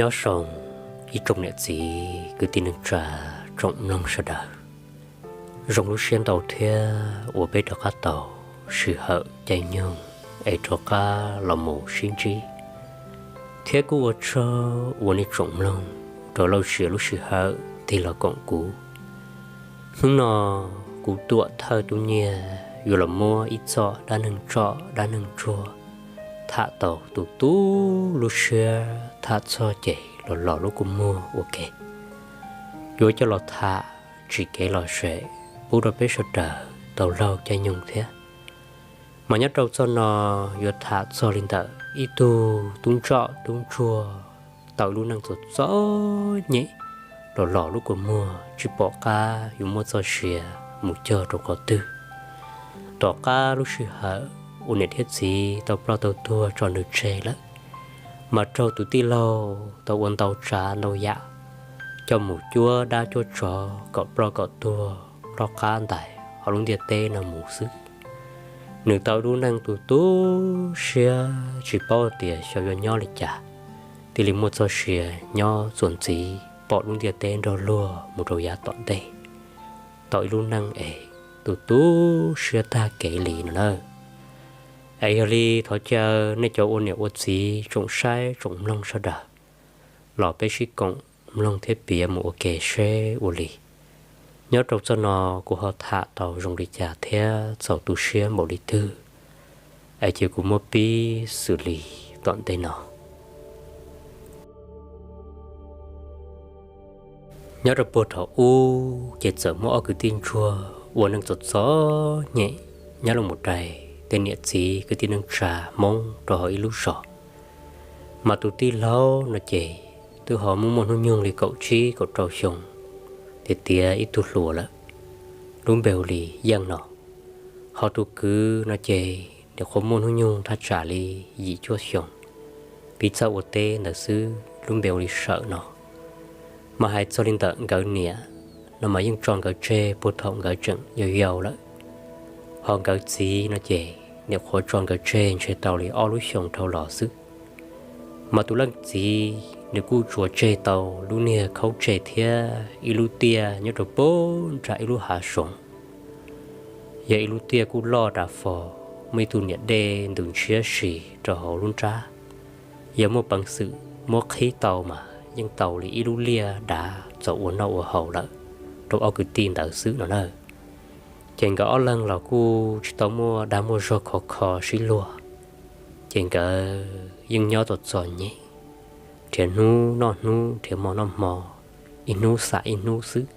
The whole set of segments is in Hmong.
Nyob zoo ib tsoom niam txiv kwv tij neej tsa tsoom mloog sawv daws. Zoo lub siab ntau thiab uas peb rov qab tau sij hawm caij nyoog es rov qab los mus sib ntsib, thiab kuj ua tsaug uas nej tsoom mloog rov lauj sia lub sij hawm tig los koom kuv. Hnub no kuv tuam thawj tub nyiag yuav los muab ib txoj dab neeg tsoj dab neeg tsuag tham tau tus tub lub siab tham txog ces los los lub kua muag ua ke. Yuav coj los tham tsim kev lom zem pub rau peb sawv daws tau laug caij nyoog thiab. Mas nyob rau txoj no yuav tham txog li ntawm ib tug tub ntsoj tub ntsuag tau ib lub neej txom txom nyem los los lub kua muag tsis pom qab yuav muab txoj sia mus cog rau qhov twg. Tom qab lub sij hawm uas niam thiab txiv tau ploj tau tuag tso nws tseg lawm, mas raug tus tij laug tau ua ntau tsav ntau yam coj mus cuab dab cuab tsov kom ploj kom tuag ploj qab ntais hauv lub ntiaj teb no mus xwb. Nws tau ib lub neej tu tu siab tsis paub tias xyov yuav nyob li cas, thiaj li muaj txoj sia nyob txuas ntxiv pom lub ntiaj teb nrog luag mus rau yav tom ntej. Tau ib lub neej es tu tu siab tag kev li no na. Es yog li thov caw nej cov ua niam ua txiv tsoom saib tsoom mloog sawv daws los peb sib koom mloog thiab piav mus ua ke seb ua li nyob rau txoj no kuv ho tham tau zoo li cas thiab txaus tu siab npaum li twg, es cia kuv muab pib xws li tom ntej no. Nyob rau puag thaum ub ces txawm muaj ob kwv tij ntsuag ua neej txom txom nyem nyob los mus raws tej niam txiv kwv tij neej tsa Hmoob rau hauv ib lub zos. Mas tus tij laug no ces twb ho muaj muaj hnub nyoog li kaum tsib kaum rau xyoo tiav tiav ib tug hluas lawm, lub npe hu li Yeej no. Ho tus kwv no ces nws qhuav muaj hnub nyoog thaj tsam li yim cuaj xyoo, piv txoj ua teb ntawd xwb, lub npe hu li Sawm no. Mas hais txog li ntawm nkawd niam no mas yeej tso nkawd tseg puag thaum nkawd tseem yau yau lawm. Ho nkawd txiv no ces nws qhuav tso nkawd tseg ntshe tau li ob lub xyoo dhau los xwb. Mas tus leej txiv nws kuj tsuas tseg tau lub niag khaub tseg thiab ib lub tiaj nyob rau puag nram ib lub hav zoov. Yog ib lub tiaj kuj loj dav fo, muaj ib tug niam dej ntws ntshiab si rau hauv lub nrab. Yog muaj peev xwm muab qhib tau mas yeej tau li ib lub liaj dav txaus ua noj ua haus lawm rau ob kwv tij ntawd xwb no na. Ces nkawd ob leeg los kuj tsis tau muaj dag muaj zog khov kho sib luag, ces nkawd yeej nyob txom txom nyem, nrhiav hnub noj hnub, nrhiav hmo noj hmo, ib hnub xam ib hnub xwb.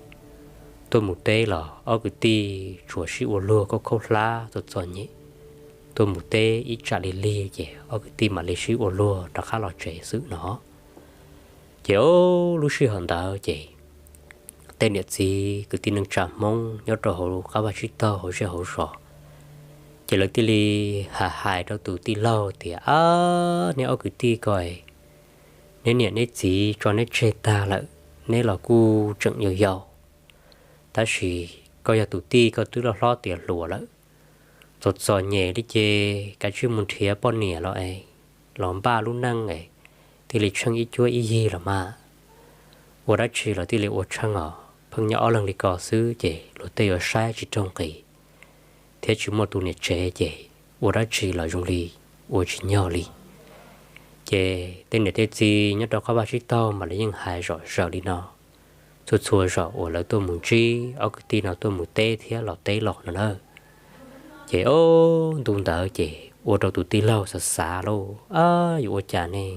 Tuaj mus teb los ob kwv tij tsuas sib ua luag khaub khaub hlab txom txom nyem. Tuaj mus teb ib tsam li lig ces ob kwv tij mam li sib ua luag rov qab los tsev xwb no. Ces lub sij hawm ntawd ces tej niam txiv kwv tij neej tsa Hmoob nyob rau hauv qab vaj tsib taug hauv zej hauv zos, ces lawv thiaj li hais hais rau tus tij laug tias, Ab, neb ob kwv tij ko, neb niam neb txiv tso neb tseg tag lawm, neb los kuj tseem yau yau, tab sis koj yog tus tij koj twb loj hlob tiav hluas lawm, txom txom nyem li ces kav tsij mus nrhiav poj niam los es los npaj lub neej es thiaj li tsheej ib cuab ib yig los mas. Ua dab tsi los thiaj li ua tsheej os, pheej nyob ob leeg li ko xwb ces luag tej yuav saib tsis raug nqis, thiab tsis muaj tus niam tsev ces ua dab tsi los zoo li ua tsis nyog li. Ces tej niam tej txiv nyob rau qab vaj tsib taug mas lawv yeej hais zom zaws li no txhua txhua zaus uas lawv tuaj mus ntsib ob kwv tij no tuaj mus teb thiab los teb los no na. Ces ob ntu ntawd ces ua rau tus tij laug xav xav lauj, Ab, yuav ua cas ne?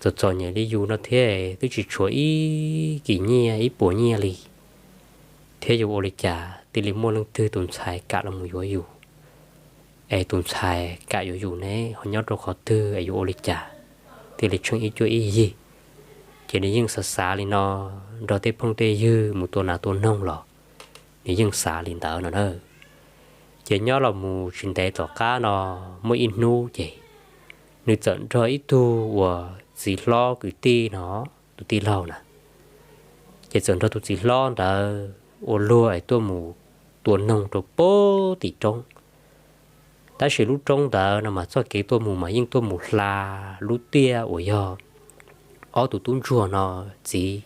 Txom txom nyem li yus no thiab twb tsis tshuav ib kis nyiaj ib puas nyiaj li, thiab yuav ua li cas thiaj li muaj leej twg tus ntxhais kam los mus yuav yus? Es tus ntxhais kam yuav yus ne ho nyob rau qhov twg es yuav ua li cas thiaj li tsheej ib cuab ib yig? Ces nws yeej xav xav li no nrog tej phooj tej ywg mus tua nas tua noog los nws yeej xav li ntawd no na. Ces nyob los mus tsis ntev tom qab no muaj ib hnub ces nws txawm nrog ib tug uas txiv hlob kwv tij no, tus tij laug na, ces txawm nrog tus txiv hlob ntawd ua luag es tuaj mus tua noog rau pem tim roob. Tab sis lub roob ntawd no mas txoj kev tuaj mus mas yeej tuaj mus hla lub tiaj uas yog ob tug tub ntsuag no txiv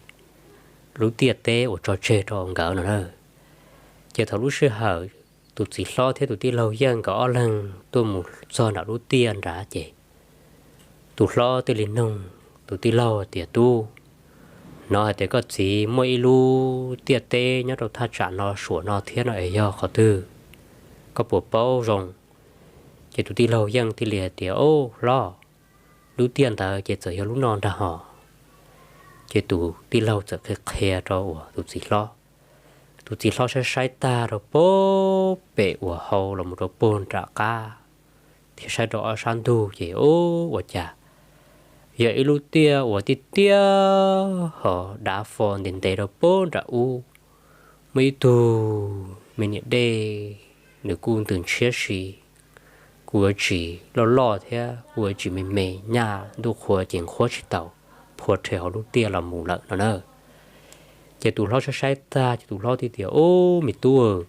lub tiaj teb uas tso tseg rau nkawd no na. Ces thaum lub sij hawm tus txiv hlob thiab tus tij laug Yeej nkawd ob leeg tuaj mus txog nram lub tiaj nrad ces tus hlob thiaj li nug tus tij laug tias, Tub, hnov hais tias koj txiv muaj ib lub tiaj teb nyob rau thaj tsam no suam no thiab no es yog qhov twg, koj puas paub zoo? Ces tus tij laug Yeej thiaj li hais tias, Au hlob, lub tiaj ntawd ces txawm yog lub no nrag hos. Ces tus tij laug txawm qhia qhia rau uas tus txiv hlob. Tus txiv hlob saib saib tag rau pem uas hau los mus rau puag nram qab thiab saib rau ob sab ntug ces ub, ua cas yog ib lub tiaj uas tiaj tiaj ho dav fo ntev ntev rau puag nram ub. Muaj ib tug me niam dej, nws kuj ntws ntshiab si, kuj yuav tsis loj loj thiab kuj yuav tsis me me, nyaj ntuj qhua ces nqhuab tsis tau, phua rhe hauv lub tiaj los mus lawm no na. Ces tus hlob saib saib tag ces tus hlob thiaj tias, Ub, me tub,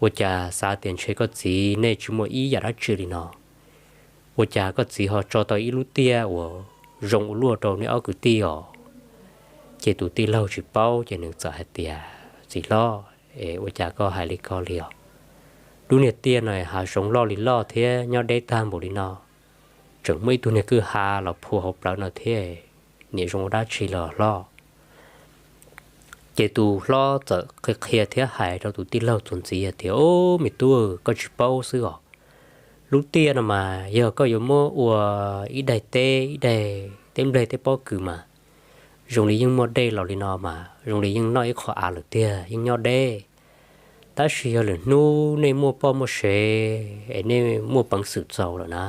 ua cas xav tias ntshe koj txiv nej tsis muaj ib yam dab tsi li no. Ua cas koj txiv ho tso tau ib lub tiaj uas zoo ua luaj rau nej ob kwv tij os? Ces tus tij laug tsis paub ces nws txawm hais tias, Txiv hlob, es ua cas koj hais li ko li os? Lub niag tiaj no hav zoov loj li loj thiab nyob deb tag npaum li no, tseem muaj ib tug niag kwj ha los phua hauv plawv no thiab, niam zoo ua dab tsi los hlob? Ces tus hlob txawm qhia qhia thiab hais rau tus tij laug txuas ntxiv hais tias, Ub, me tub, koj tsis paub xwb os. Lub tiaj no mas yog koj yuav muab ua ib daig teb, ib daig teb nplej teb pob kws mas zoo li yeej muaj dej los li no mas zoo li yeej noj ib qho av lawm tiag, yeej nyob deb. Tab sis yog lwm hnub nej muaj poj muaj sev es nej muaj peev xwm txaus lawm na,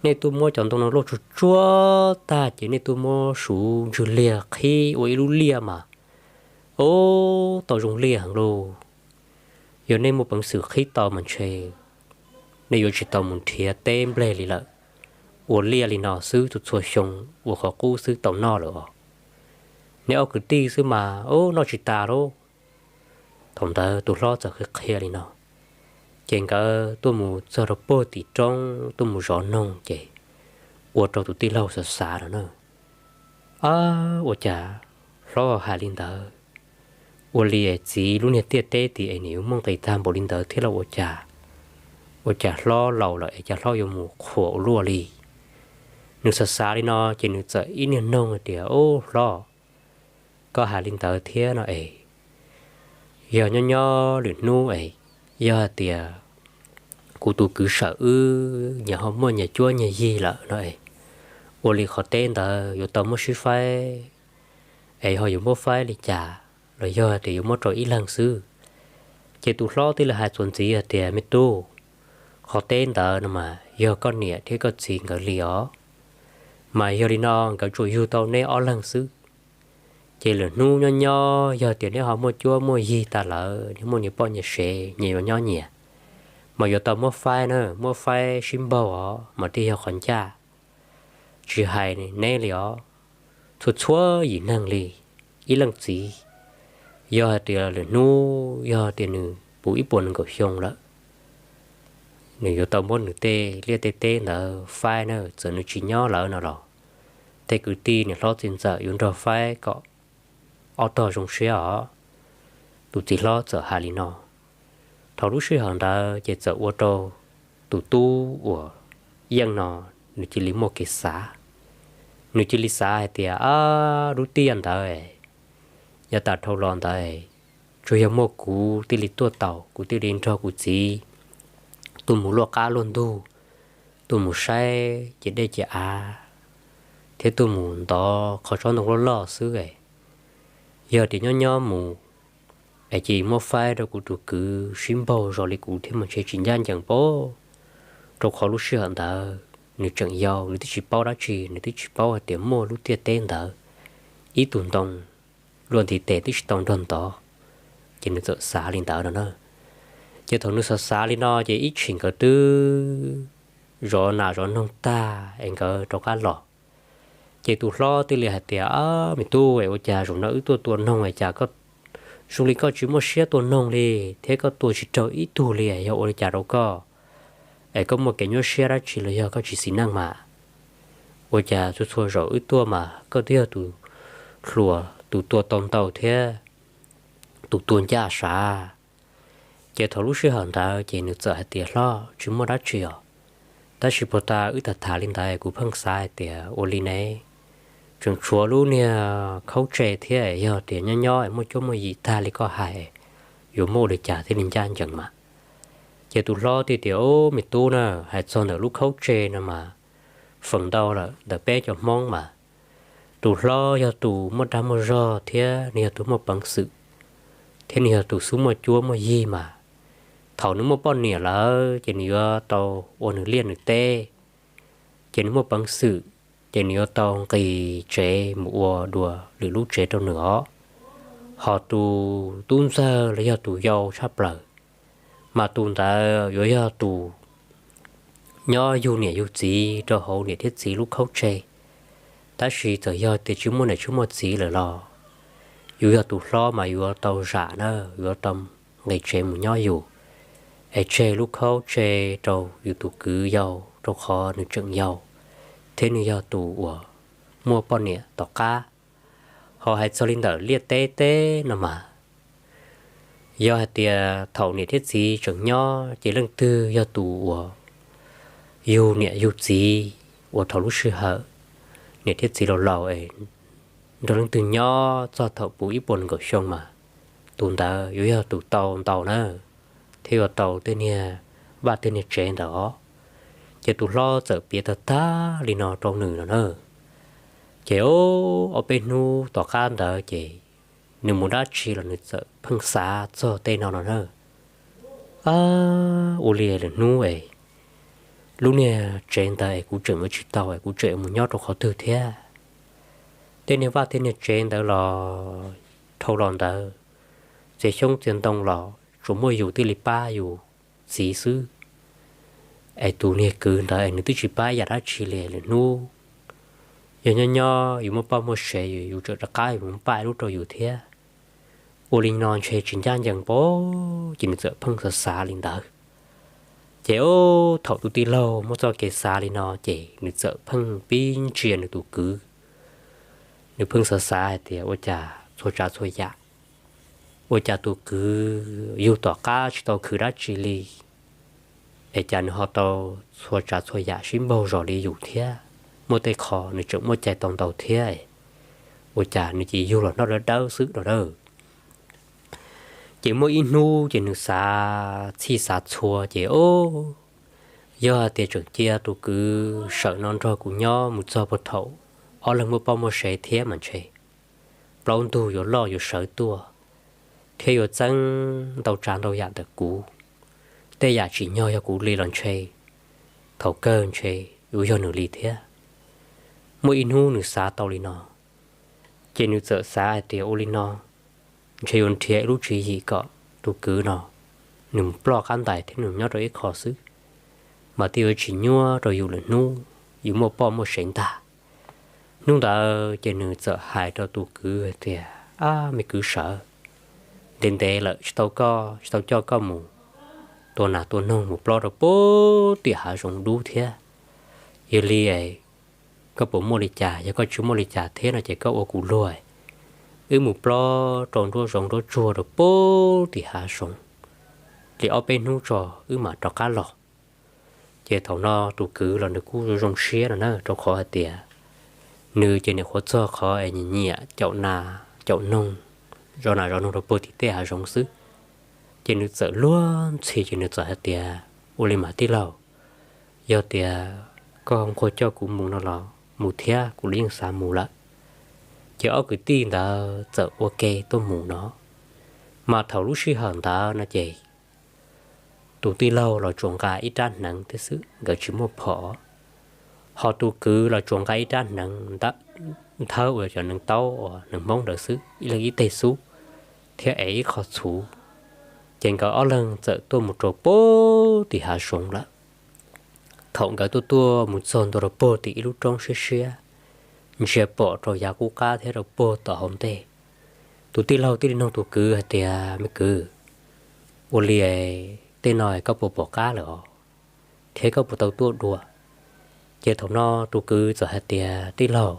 nej tuaj muab cov ntoo no luaj tsuag tsuag tag ces nej tuaj muab suv ntswg liag qhib ua ib lub liaj mas, ub, tau zoo liaj heev lauj. Yog nej muaj peev xwm qhib tau mas ntshe nej yuav tsis tau mus nrhiav teb nplej li lawm. Ua liaj li no xwb txhua txhua xyoo ua qhov qub xwb tau noj lawm os. Nej ob kwv tij xwb mas, ub, noj tsis tas lauj. Thaum ntawd tus hlob txawm qhia qhia li no, ces nkawd tuaj mus txog rau puag tim roob tuaj mus zov noog ces ua rau tus tij laug xav xav no na, Ab, ua cas hlob hais li ntawd? Ua li es txiv lub niag tiaj teb tid es nws yuav muaj nqis tag npaum li ntawd thiab los ua cas? Ua cas hlob laus lawm es cas hlob yuav mus qhuas ua luaj li? Nws xav xav li no ces nws txawm ib niag noog hais tias, Ub hlob, koj hais li ntawd thiab no es, yog nyob nyob lwm hnub es, yog hais tias kuv tus kwv sawm wb nyias ho muaj nyias cuab nyias yig lawm no es, ua li qhov teb ntawd yuav tau muab sib faib es ho yuav muab faib li cas los yog hais tias yuav muab rau ib leeg xwb? Ces tus hlob thiaj li hais txuas ntxiv hais tias, Me tub, qhov teb ntawd no mas yog koj niam thiab koj txiv nkawd li os, mas yog li no nkawd tsuas yug tau neb ob leeg xwb. Ces lwm hnub nyob nyob yog tias neb ho muaj cuab muaj yig tas lawm, neb muaj nyias poj nyias sev nyias yuav nyob nyias, mas yuav tau muab faib na, muab faib sib npaug os mas thiaj yog qhov ncaj. Tsis hais neb li os, txhua txhua yim neeg li, ib leej txiv, yog hais tias lwm hnub yog tias nws puv ib puas nees nkaum xyoo lawm, nws yuav tau muab nws tej liaj tej teb ntawd faib na, txawm nws tsis nyob lawm no los tej kwv tij niam hlob txiv ntxawm yuav nrog faib kom ob tog zoo siab os. Tus txiv hlob txawm hais li no. Thaum lub sij hawm ntawd ces txawm ua rau tus tub uas Yeej no nws cia li muaj kev xav. Nws cia li xav hais tias, Ab, lub tiaj ntawd, yav tas dhau los ntawd, tsuas yog muaj kuv thiaj li tuaj tau, kuv thiaj li nrog kuv txiv tuaj mus luaj qab luaj ntug, tuaj mus saib ces dej ces av, thiab tuaj mus ntov qhov tsob ntoo loj loj xwb. Yog tias nyob nyob mus es cia li muab faib rau kuv tus kwv sib npaug zog li kuv thiab mas ntshe tsis ncaj ncees pob, rau qhov lub sij hawm ntawd nws tseem yau, nws twb tsis paub dab tsi, nws twb tsis paub hais tias muaj lub tiaj teb ntawd. ib tug ntoo luaj ntiv tes twb tsis tau nrog ntov. Ces nws txawm xav li ntawd no na. Ces thaum nws xav xav li no ces ib chim nkawd twb zov nas zov noog tag es nkawd rov qab los. Ces tus hlob thiaj li hais tias, Ab, me tub, es ua cas zaum no wb tuaj tua noog es cas koj zoo li koj tsis muaj siab tua noog li thiab koj tua tsis raug ib tug li, yog ua li cas rau koj? Es koj muaj kev nyuaj siab dab tsi los yog koj tsis xis neej mas? Ua cas txhua txhua zaum wb tuaj mas koj twb yog tus hluas, tus tua tau ntau thiab tus tua ncaj sav. Ces thaum lub sij hawm ntawd ces nws txawm hais tias, Hlob, tsis muaj dab tsi os. Tab sis puag ta wb tham tham li ntawd kuv pheej xav hais tias ua li ne, tseem tshuav lub niag khaub tse thiab, yog tias nyob nyob muaj cuab muaj yim tag li koj hais, yuav muab ua li cas thiaj li ncaj ncees mas? Ces tus hlob thiaj tias, Ob, me tub na, hais txog ntawm lub khaub tse no mas feem ntau lawm ntawm peb cov Hmoob mas tus hlob yog tus muaj dag muaj zog thiab nws yog tus muaj peev xwm, thiab nws yog tus xub muaj cuab muaj yig mas thaum nws muaj poj niam lawm ces nws yuav tau ua nws liaj nws teb, ces nws muaj peev xwm, ces nws yuav tau nqis tsev mus ua dua lwm lub tsev rau nws os. Ho tus tub ntxawg los yog tus yau tshaj plaws, mas tus ntawd yuav yog tus nyob yug niam yug txiv rau hauv niam thiab txiv lub khaub tse. Tab sis txawm yog tias tsis muaj niam tsis muaj txiv lawm los yus yog tus hlob mas yuav tau zam na, yuav tau nqis tsev mus nyob yus, es tseg lub khaub tse rau yus tus kwv yau, rau qhov nws tseem yau thiab nws yog tus uas muaj poj niam tom qab. Ho hais txog li ntawm liaj teb teb no mas, yog hais tias thaum niam thiab txiv tseem nyob ces leej twg yog tus uas yug niam yug txiv uas thaum lub sij hawm niam thiab txiv laus laus es nrog leej twg nyob txog thaum puv ib puas nees nkaum xyoo mas tus ntawd yuav yog tus tau ntau na, thiab yuav tau tej niag vaj tej niag tsev ntawd os. Ces tus hlob txawm piav tag tag li no rau nws no na. Ces ob peb hnub tom qab ntawd ces nws mus dab tsi los nws txawm pheej xav txog tej no no na. Ua li lwm hnub es lub niag tsev ntawd es kuv tseem yuav tsis tau es kuv tseem mus nyob rau qhov twg thiab? Tej niag vaj tej niag tsev ntawd los dhau los ntawd, txiag xyoob txiag ntoo los tsuas muaj yus thiaj li pab yus txiv xwb. Es tus niag kwv ntawd es nws twb tsis pab ib yam dab tsi li lwm hnub. Yog nyob nyob yus muaj poj muaj sev yus tseem rov qab yus mus pab ib lub rau yus thiab. Ua li no ntshe tsis ncaj ncees pob, ces nws txawm pheej xav xav li ntawd. Ces thaum tus tij laug muaj txoj kev xav li no ces nws txawm pheej pib ntsia nws tus kwv. Nws pheej xav xav hais tias ua cas txhua tsav txhua yam, ua cas tus kwv yug tom qab tsis tau khwv dab tsi li, es cas nws ho tau txhua tsav txhua yam sib npaug zos li yus thiab, muaj tej qho nws tseem muaj cai tau ntau thiab, ua cas nws cia yug los noj dawb dawb xwb no na. Ces muaj ib hnub ces nws xav txhij xav txhua ces, Yog hais tias tseem cia tus kwv sawm no nrog kuv nyob mus txog puag thaum ob leeg muaj poj muaj sev thiab mas ntshe plaub ntug yuav loj yuav sawv tuaj, thiab yuav txeeb ntau tsav ntau yam ntawm kuv. Tej yam tsim nyog yog kuv li los ntshe thaum kawg ntshe yuav yog nws li thiab. Muaj ib hnub nws xav tau li no, ces nws txawm xav hais tias ua li no, ntshe yuav nrhiav ib lub tswv yim kom tus kwv no nws mus ploj qab ntais thiab nws nyob rau ib qho xwb, mas thiaj yuav tsis nyuaj rau yus lwm hnub yus muaj poj muaj sev ntag. Hnub ntawd ces nws txawm hais rau tus kwv hais tias, Ab, me kwv sawv, ntev ntev lawm tsis tau koj, tsis tau coj koj mus tua nas tua noog mus plob rau puag tim hav zoov dub thiab. Yog li koj puas muaj li cas? Yog koj tsis muaj li cas thiab no ces koj ua kuv luag, wb mus plob rau nruab zoov nruab tsuag rau puag tim hav zoov li ob peb hnub tso wb mam rov qab los. Ces thaum no tus kwv los nws kuj zoo siab no na, rau qhov hais tias nws ces nim qhuav txog qhov es nyiam nyiam caum nas caum noog, zov nas zov noog rau puag tim tej hav zoov xwb. Ces nws txawm luag ntxhi ces nws txawm hais tias, Ua li mas tij laug, yog tias koj nquag coj kuv mus no los mus thiab, kuv los yeej xav mus lawm. Ces ob kwv tij ntawd txawm ua ke tuaj mus no. Mas thaum lub sij hawm ntawd no ces tus tij laug los tsuas nqa ib rab hneev thiab xwb, nkawd tsis muaj phom. Ho tus kwv los tsuas nqa ib rab hneev ntawm nthawb uas cov neev taub uas neev Hmoob ntawd xwb, ib leeg ib teg xub thiab ev ib qho txhuv. Ces nkawd ob leeg txawm tuaj mus rau puag tim hav zoov lawm. Thaum nkawd tuaj tuaj mus txog ntua rau puag tim ib lub roob siab siab, ntsia pom rau yav qub qab thiab rau puag tom hauv ntej, tus tij laug thiaj li nug tus kwv hais tias, Me kwv, ua li tej no koj puas pom qab lawm os, thiab koj puas tau tuaj dua? Ces thaum no tus kwv txawm hais tias, Tij laug,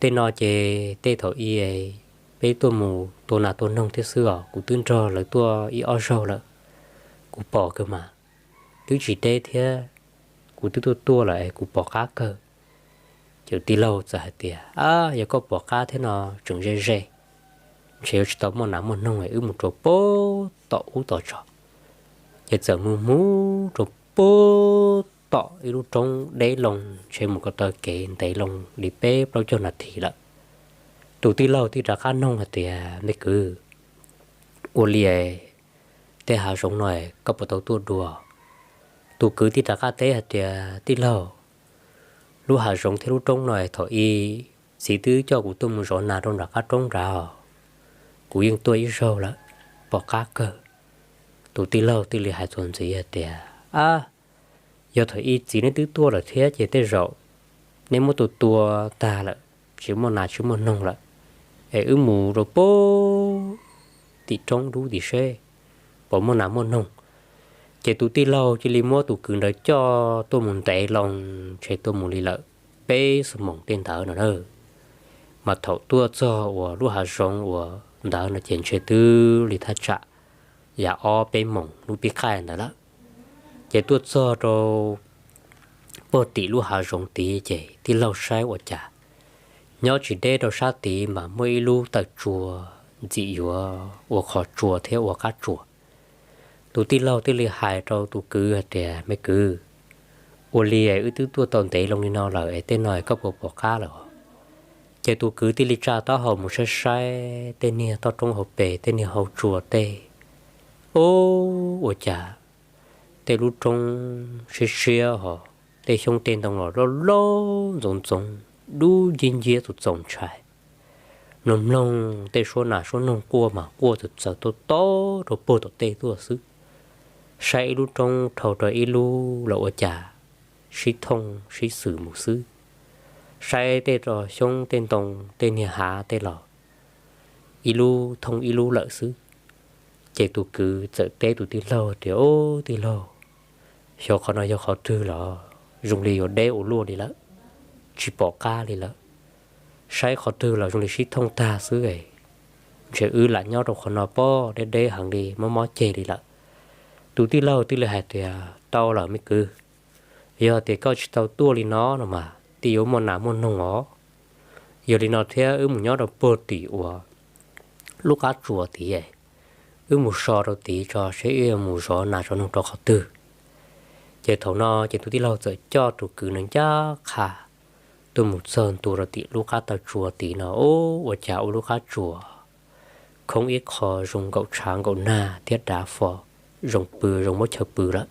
tej no ces tej thaum ub peb tuaj mus tua nas tua noog thiab xwb os, kuv twb nrog lawv tuaj ib ob zaug lawm, kuv pom kawg mas, twb tsis deb thiab, kuv twb tuaj tuaj lawm es kuv pom qab kawg. Ces tij laug txawm hais tias, Ab, yog koj pom qab thiab no tseem ze ze, ntshe yuav tsis tau muaj nas muaj noog, wb mus rau puag tom ub tom tso. Ces txawm mus mus rau puag tom ib lub roob deb loo, ntshe mus ko taw kev ntev loo li peb plaub caug nas this lawm. Tus tij laug thiaj rov qab nug hais tias, Me kwv, ua li tej hav zoov no koj puas tau tuaj dua? Tus kwv thiaj rov qab teb hais tias, Tij laug, lub hav zoov thiab lub roob no thaum ub txiv twb coj kuv tuaj mus zov nas rau nram qab roob nrad os, kuv yeej tuaj ib zaug lawm, pom qab kawg. Tus tij laug thiaj li hais txuas ntxiv hais tias, Ab, yog thaum ub txiv neb twb tuaj lawm thiab ces tej zaum neb muab tua tua tag lawm, tsis muaj nas tsis muaj noog lawm, es wb mus rau puag tim roob dub tim seb puas muaj nas muaj noog. Ces tus tij laug cia li muab tus kwv ntawd coj tuaj mus ntev loo, ntshe tuaj mus li lawm peb xuab moos tej ntawd no na. Mas thaum tuaj txog uas lub hav zoov uas ntawd no ces ntshe twb li thaj tsam yav ob peb moos hnub pib qaij ntawd lawm. Ces tuaj txog rau puag tim lub hav zoov tid ces tij laug saib ua cas nyob tsis deb rau sab tid mas muaj ib lub taw tsua ntxim yuav ua qhov tsua thiab ua qab tsua. Tus tij laug thiaj li hais rau tus kwv hais tias, Me kwv, ua li wb twb tuaj tau ntev loo li no lawm es tej no koj puas pom qab lawm? Ces tus kwv thiaj li tsa taub hau mus saib saib tej niag toj roob hauv pes, tej niag hau tsua tej, ub, ua cas tej lub roob siab siab ho, tej xyoob tej ntoo los loj loj ntxoov ntxoov, dub nciab nciab txaus txaus ntshai. Mloog mloog tej suab nas suab noog quaj mas quaj txawv txawv tob tob rau puag tom tej tuaj xwb. Saib ib lub roob dhau rau ib lub los ua cas sib thooj sib xwm mus xwb. Saib tej xyoob tej ntoo tej niag hav tej los ib lub thooj ib lub lawm xwb. Ces tus kwv txawm teb tus tij laug tias, Ub, tij laug, xyov qhov no yog qhov twg los zoo li yuav deb ua luaj li lawm, tsis pom qab li lawm. Saib qhov twg los zoo li sib thooj tag xwb, ntshe wb lam nyob rau qhov no pob deb deb heev li mob mob ceg li lawm. Tus tij laug thiaj li hais tias, Tau lawm me kwv, yog tias koj tsis tau tuaj li no no mas thiaj yuav muaj nas muaj noog os. Yog li no thiab wb mus nyob rau puag tim uas lub qab tsuas tid, wb mus so rau tid tso seb wb yuav mus zov nas zov noog rau qhov twg. Ces thaum no ces tus tij laug txawm coj tus kwv nws ncaj qha tuaj mus txog ntua rau tim lub qab taw tsua tid no, ub, ua cas ua lub qab tsuas khoob ib qho zoo nkaum tshav nkaum nag thiab dav fo, zoo pw zoo muab chaw pw lawm.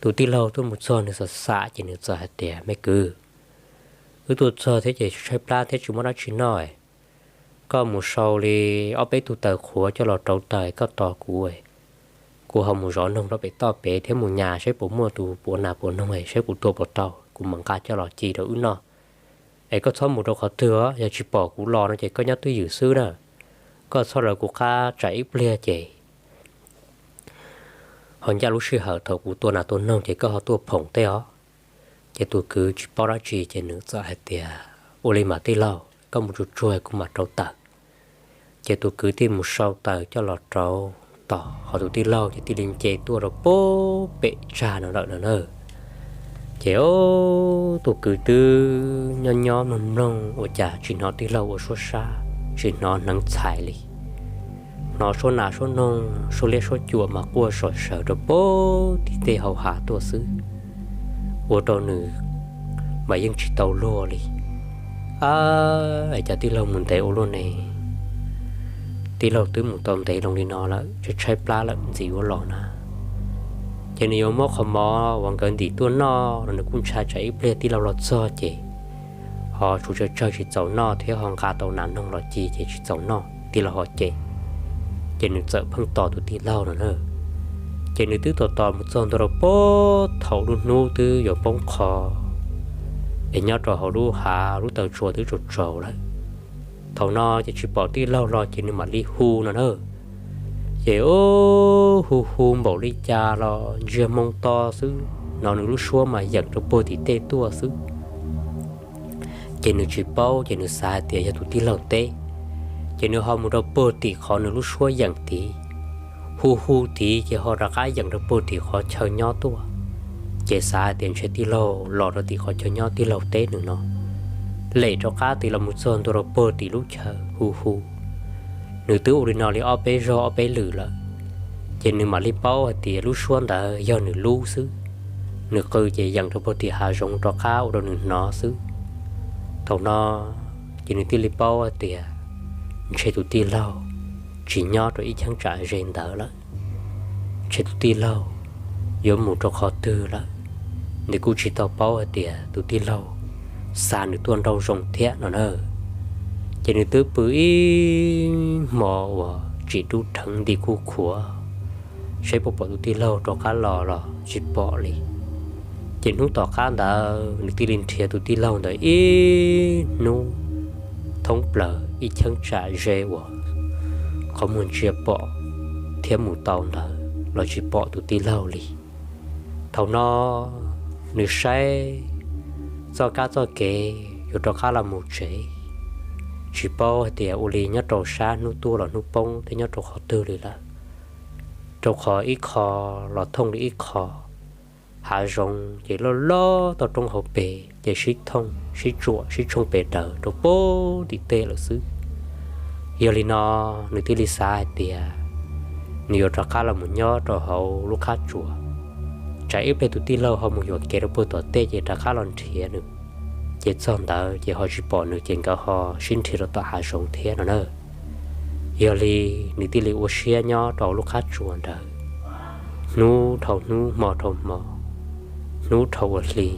Tus tij laug tuaj mus txog nws xav xav ces nws txawm hais tias, Me kwv, wb tuaj txog thiab ces tshaib plab thiab tsis muaj dab tsi noj, koj mus sau li ob peb tug taws qhuav coj los rauv taws koj tos kuv, kuv ho mus zov noog rau pem toj pem thiab mus nyas saib puas muaj tus puav nas puav noog, saib kuv tua puas tau kuv mam nqa coj los ci rau wb noj. Es koj txhob mus rau qhov twg os, yog tsis pom kuv los no ces koj nyob twj ywm xwb na. Koj txhob lawv kuv qab tsam ib pliag ces ho ncaj lub sij hawm thaum kuv tua nas tua noog ces koj ho tuaj phoom tej os. Ces tus kwv tsis paub dab tsi ces nws txawm hais tias, Ua li mas tij laug, koj mus tsuag tsuag kuv mam rauv taws. Ces tus kwv thiaj mus sau taws coj los rauv tos, ho tus tij laug ces thiaj li nce tuaj rau puag pem tsag no lawm no na. Ces tus kwv twb nyob nyob mloog mloog ua cas tsis hnov tij laug ua suab sab, tsis hnov hneev txhais li. Hnov suab nas suab noog suab liab suab cuam mas quaj zom zaws rau puag tim tej hau hav tuaj xwb, ua rau nws mas yeej tsis tau luag li. Ab, es cas tij laug mus ntev ua luaj ne? Tij laug twb mus tau ntev loo li no lawm, tshaib tshaib plab lawm ntxim yuav los na. Ces nws yuav muab qhov mov uas nkawd ntim tuaj noj los nws kuj ntshai tsam ib pliag tij laug los txog ces ho tsuas tsawg tsawg tsis txaus noj thiab ho nqa tau nas noog los ci ces tsis txaus noj tij laug ho cem. Ces nws txawm pheej tos tus tij laug no na. Ces nws twb tos tos mus txog ntua rau puag thaum lub hnub twb yuav poob qho, es nyob rau hauv lub hav lub taw tsua twb tsaus tsaus lawm. Thaum no ces tsis pom tij laug los ces nws mam li hu no na. Ces hu hu npaum li cas los ntsiag moo to xwb, hnov nws lub suab mas yeem rau puag tim tej tuaj xwb. Ces nws tsis paub ces nws xav hais tias yog tus tij laug teb, ces nws ho mus rau puag tim qhov nws lub suab yeem tid, hu hu tid ces ho rov qab yeem rau puag tim qhov chaw nyob tuaj. Ces xav hais tias ntshe tij laug los rau tim qhov chaw nyob tij laug teb nws no, lem rov qab tid los mus txog ntua rau puag tim lub chaw hu hu. Nws twb ua li no li ob peb zaug ob peb lwm lawm, ces nws mam li paub hais tias lub suab ntawd yog nws lub xwb. Nws qw ces yeem rau puag tim hav zoov rov qab ua rau nws hnov xwb. Thaum no ces nws thiaj li paub hais tias ntshe tus tij laug tsis nyob rau ib cheeb tsam ze ntawd lawm, ntshe tus tij laug yuav mus rau qhov twg lawm. Nws kuj tsis tau paub hais tias tus tij laug xa nws tuaj nrauj zoo thiab no na. Ces nws twb pw ib hmo uas tsim dub dheev nti kuj khuav, saib puas pom tus tij laug rov qab los los tsis pom li. Ces hnub tom qab ntawd nws thiaj li nrhiav tus tij laug ntawd ib hnub thoob plaws ib cheeb tsam ze uas qhov muag ntsia pom thiab mus tau ntawd los tsis pom tus tij laug li. Thaum no nws saib txoj kab txoj kev yuav rov qab los mus tsev, tsis paub hais tias ua li nyob rau sab hnub tuaj los hnub poob thiab nyob rau qhov twg li lawm, rau qhov ib qho los thooj li ib qho. Hav zoov ces loj loj toj roob hauv pes ces sib thooj sib tsuam sib tshooj pes daws rau puag tim tej lawm xwb. Yog li no nws thiaj li xav hais tias nws yuav rov qab los mus nyob rau hauv lub qab tsuas, tsam ib pliag tus tij laug ho mus yuam kev rau puag tom tej ces rov qab los nrhiav nws, ces txog ntawd ces ho tsis pom nws ces nkawd ho sib nrhiav rau tom hav zoov thiab no na. Yog li nws thiaj li ua siab nyob rau lub qab tsuas ntawd, hnub dhau hnub hmo dhau hmo, hnub dhau ua hli,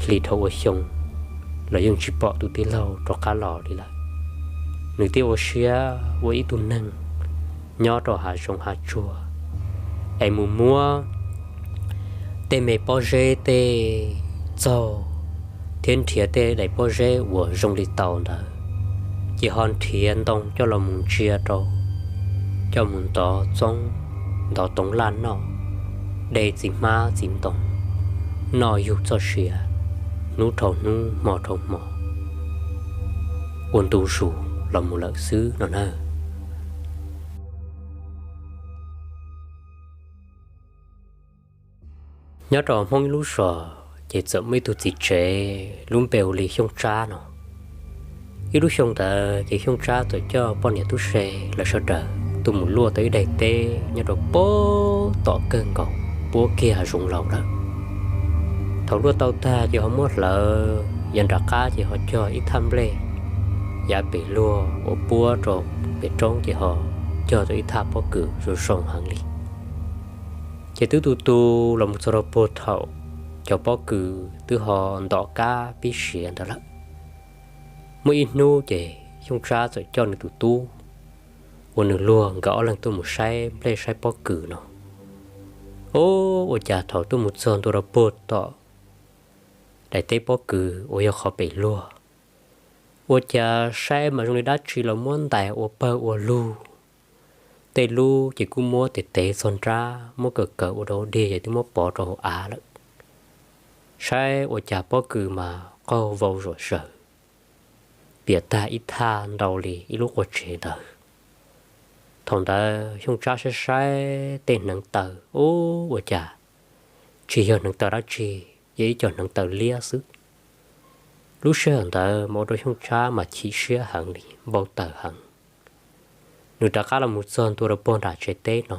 hli dhau ua xyoo, los yeej tsis pom tus tij laug rov qab los li lawm. Nws thiaj ua siab ua ib tug neeg nyob rau hav zoov hav tsuag es mus muab tej me pob zeb tej txaug thiab nrhiav tej daim pob zeb uas zoo li taus ntawd, ces ho nrhiav ntoo coj los mus ntsia rau, coj mus ntov txoob ntov toov laj noj, de txiv hmab txiv ntoo noj yug txoj sia, hnub dhau hnub hmo dhau hmo, ua ntu zus los mus lawm xwb no na. Nyob rau Hmoob ib lub zos ces txawm muaj ib tug txiv tsev lub npe hu li Xyooj Tsab no. Ib lub xyoo ntawd ces Xyooj Tsab txawm coj poj niam tub se lawv sawv daws tuaj mus luaj tau ib daim teb nyob rau puag tom kawg nkaus puab kiag hav zoov laus lawm. Thaum luaj tau tag ces ho muab hlawv yav nram qab ces ho cog ib thaj nplej yav pem luag uas puab rau pem roob ces ho cog tau ib thaj pob kws zoo zoo heev li. Ces twb tu tu los mus txog rau puag thaum cov pob kws twb ho ntom kab pib siav ntawd lawm. Muaj ib hnub ces Xyooj Tsab txawm coj nws tus tub uas nws luag nkawd ob leeg tuaj mus saib nplej saib pob kws no. Ub, ua cas thaum tuaj mus txog ntua rau puag tom daim teb pob kws uas yog qhov pem luag, ua cas saib mas zoo li dab tsi los muab ntais ua pawg ua lug. Tej lub ces kuj muab tes tev txog nrab muab kaws kaws ua rau dig ces twb muab pov rau hauv av lawm. Saib ua cas pob kws mas qaug vau zom zaws, piam tag ib thaj ntau li ib lub qua tsev ntawd. Thaum ntawd Xyooj Tsab saib saib tej hneev taw, ub, ua cas tsis yog hneev taw dab tsi, yog ib co hneev taw liab xwb. Lub sij hawm ntawd mas ua rau Xyooj Tsab mas chim siab heev li, npau taws heev. Nws rov qab los mus txog ntua rau puag nram tsev teb no,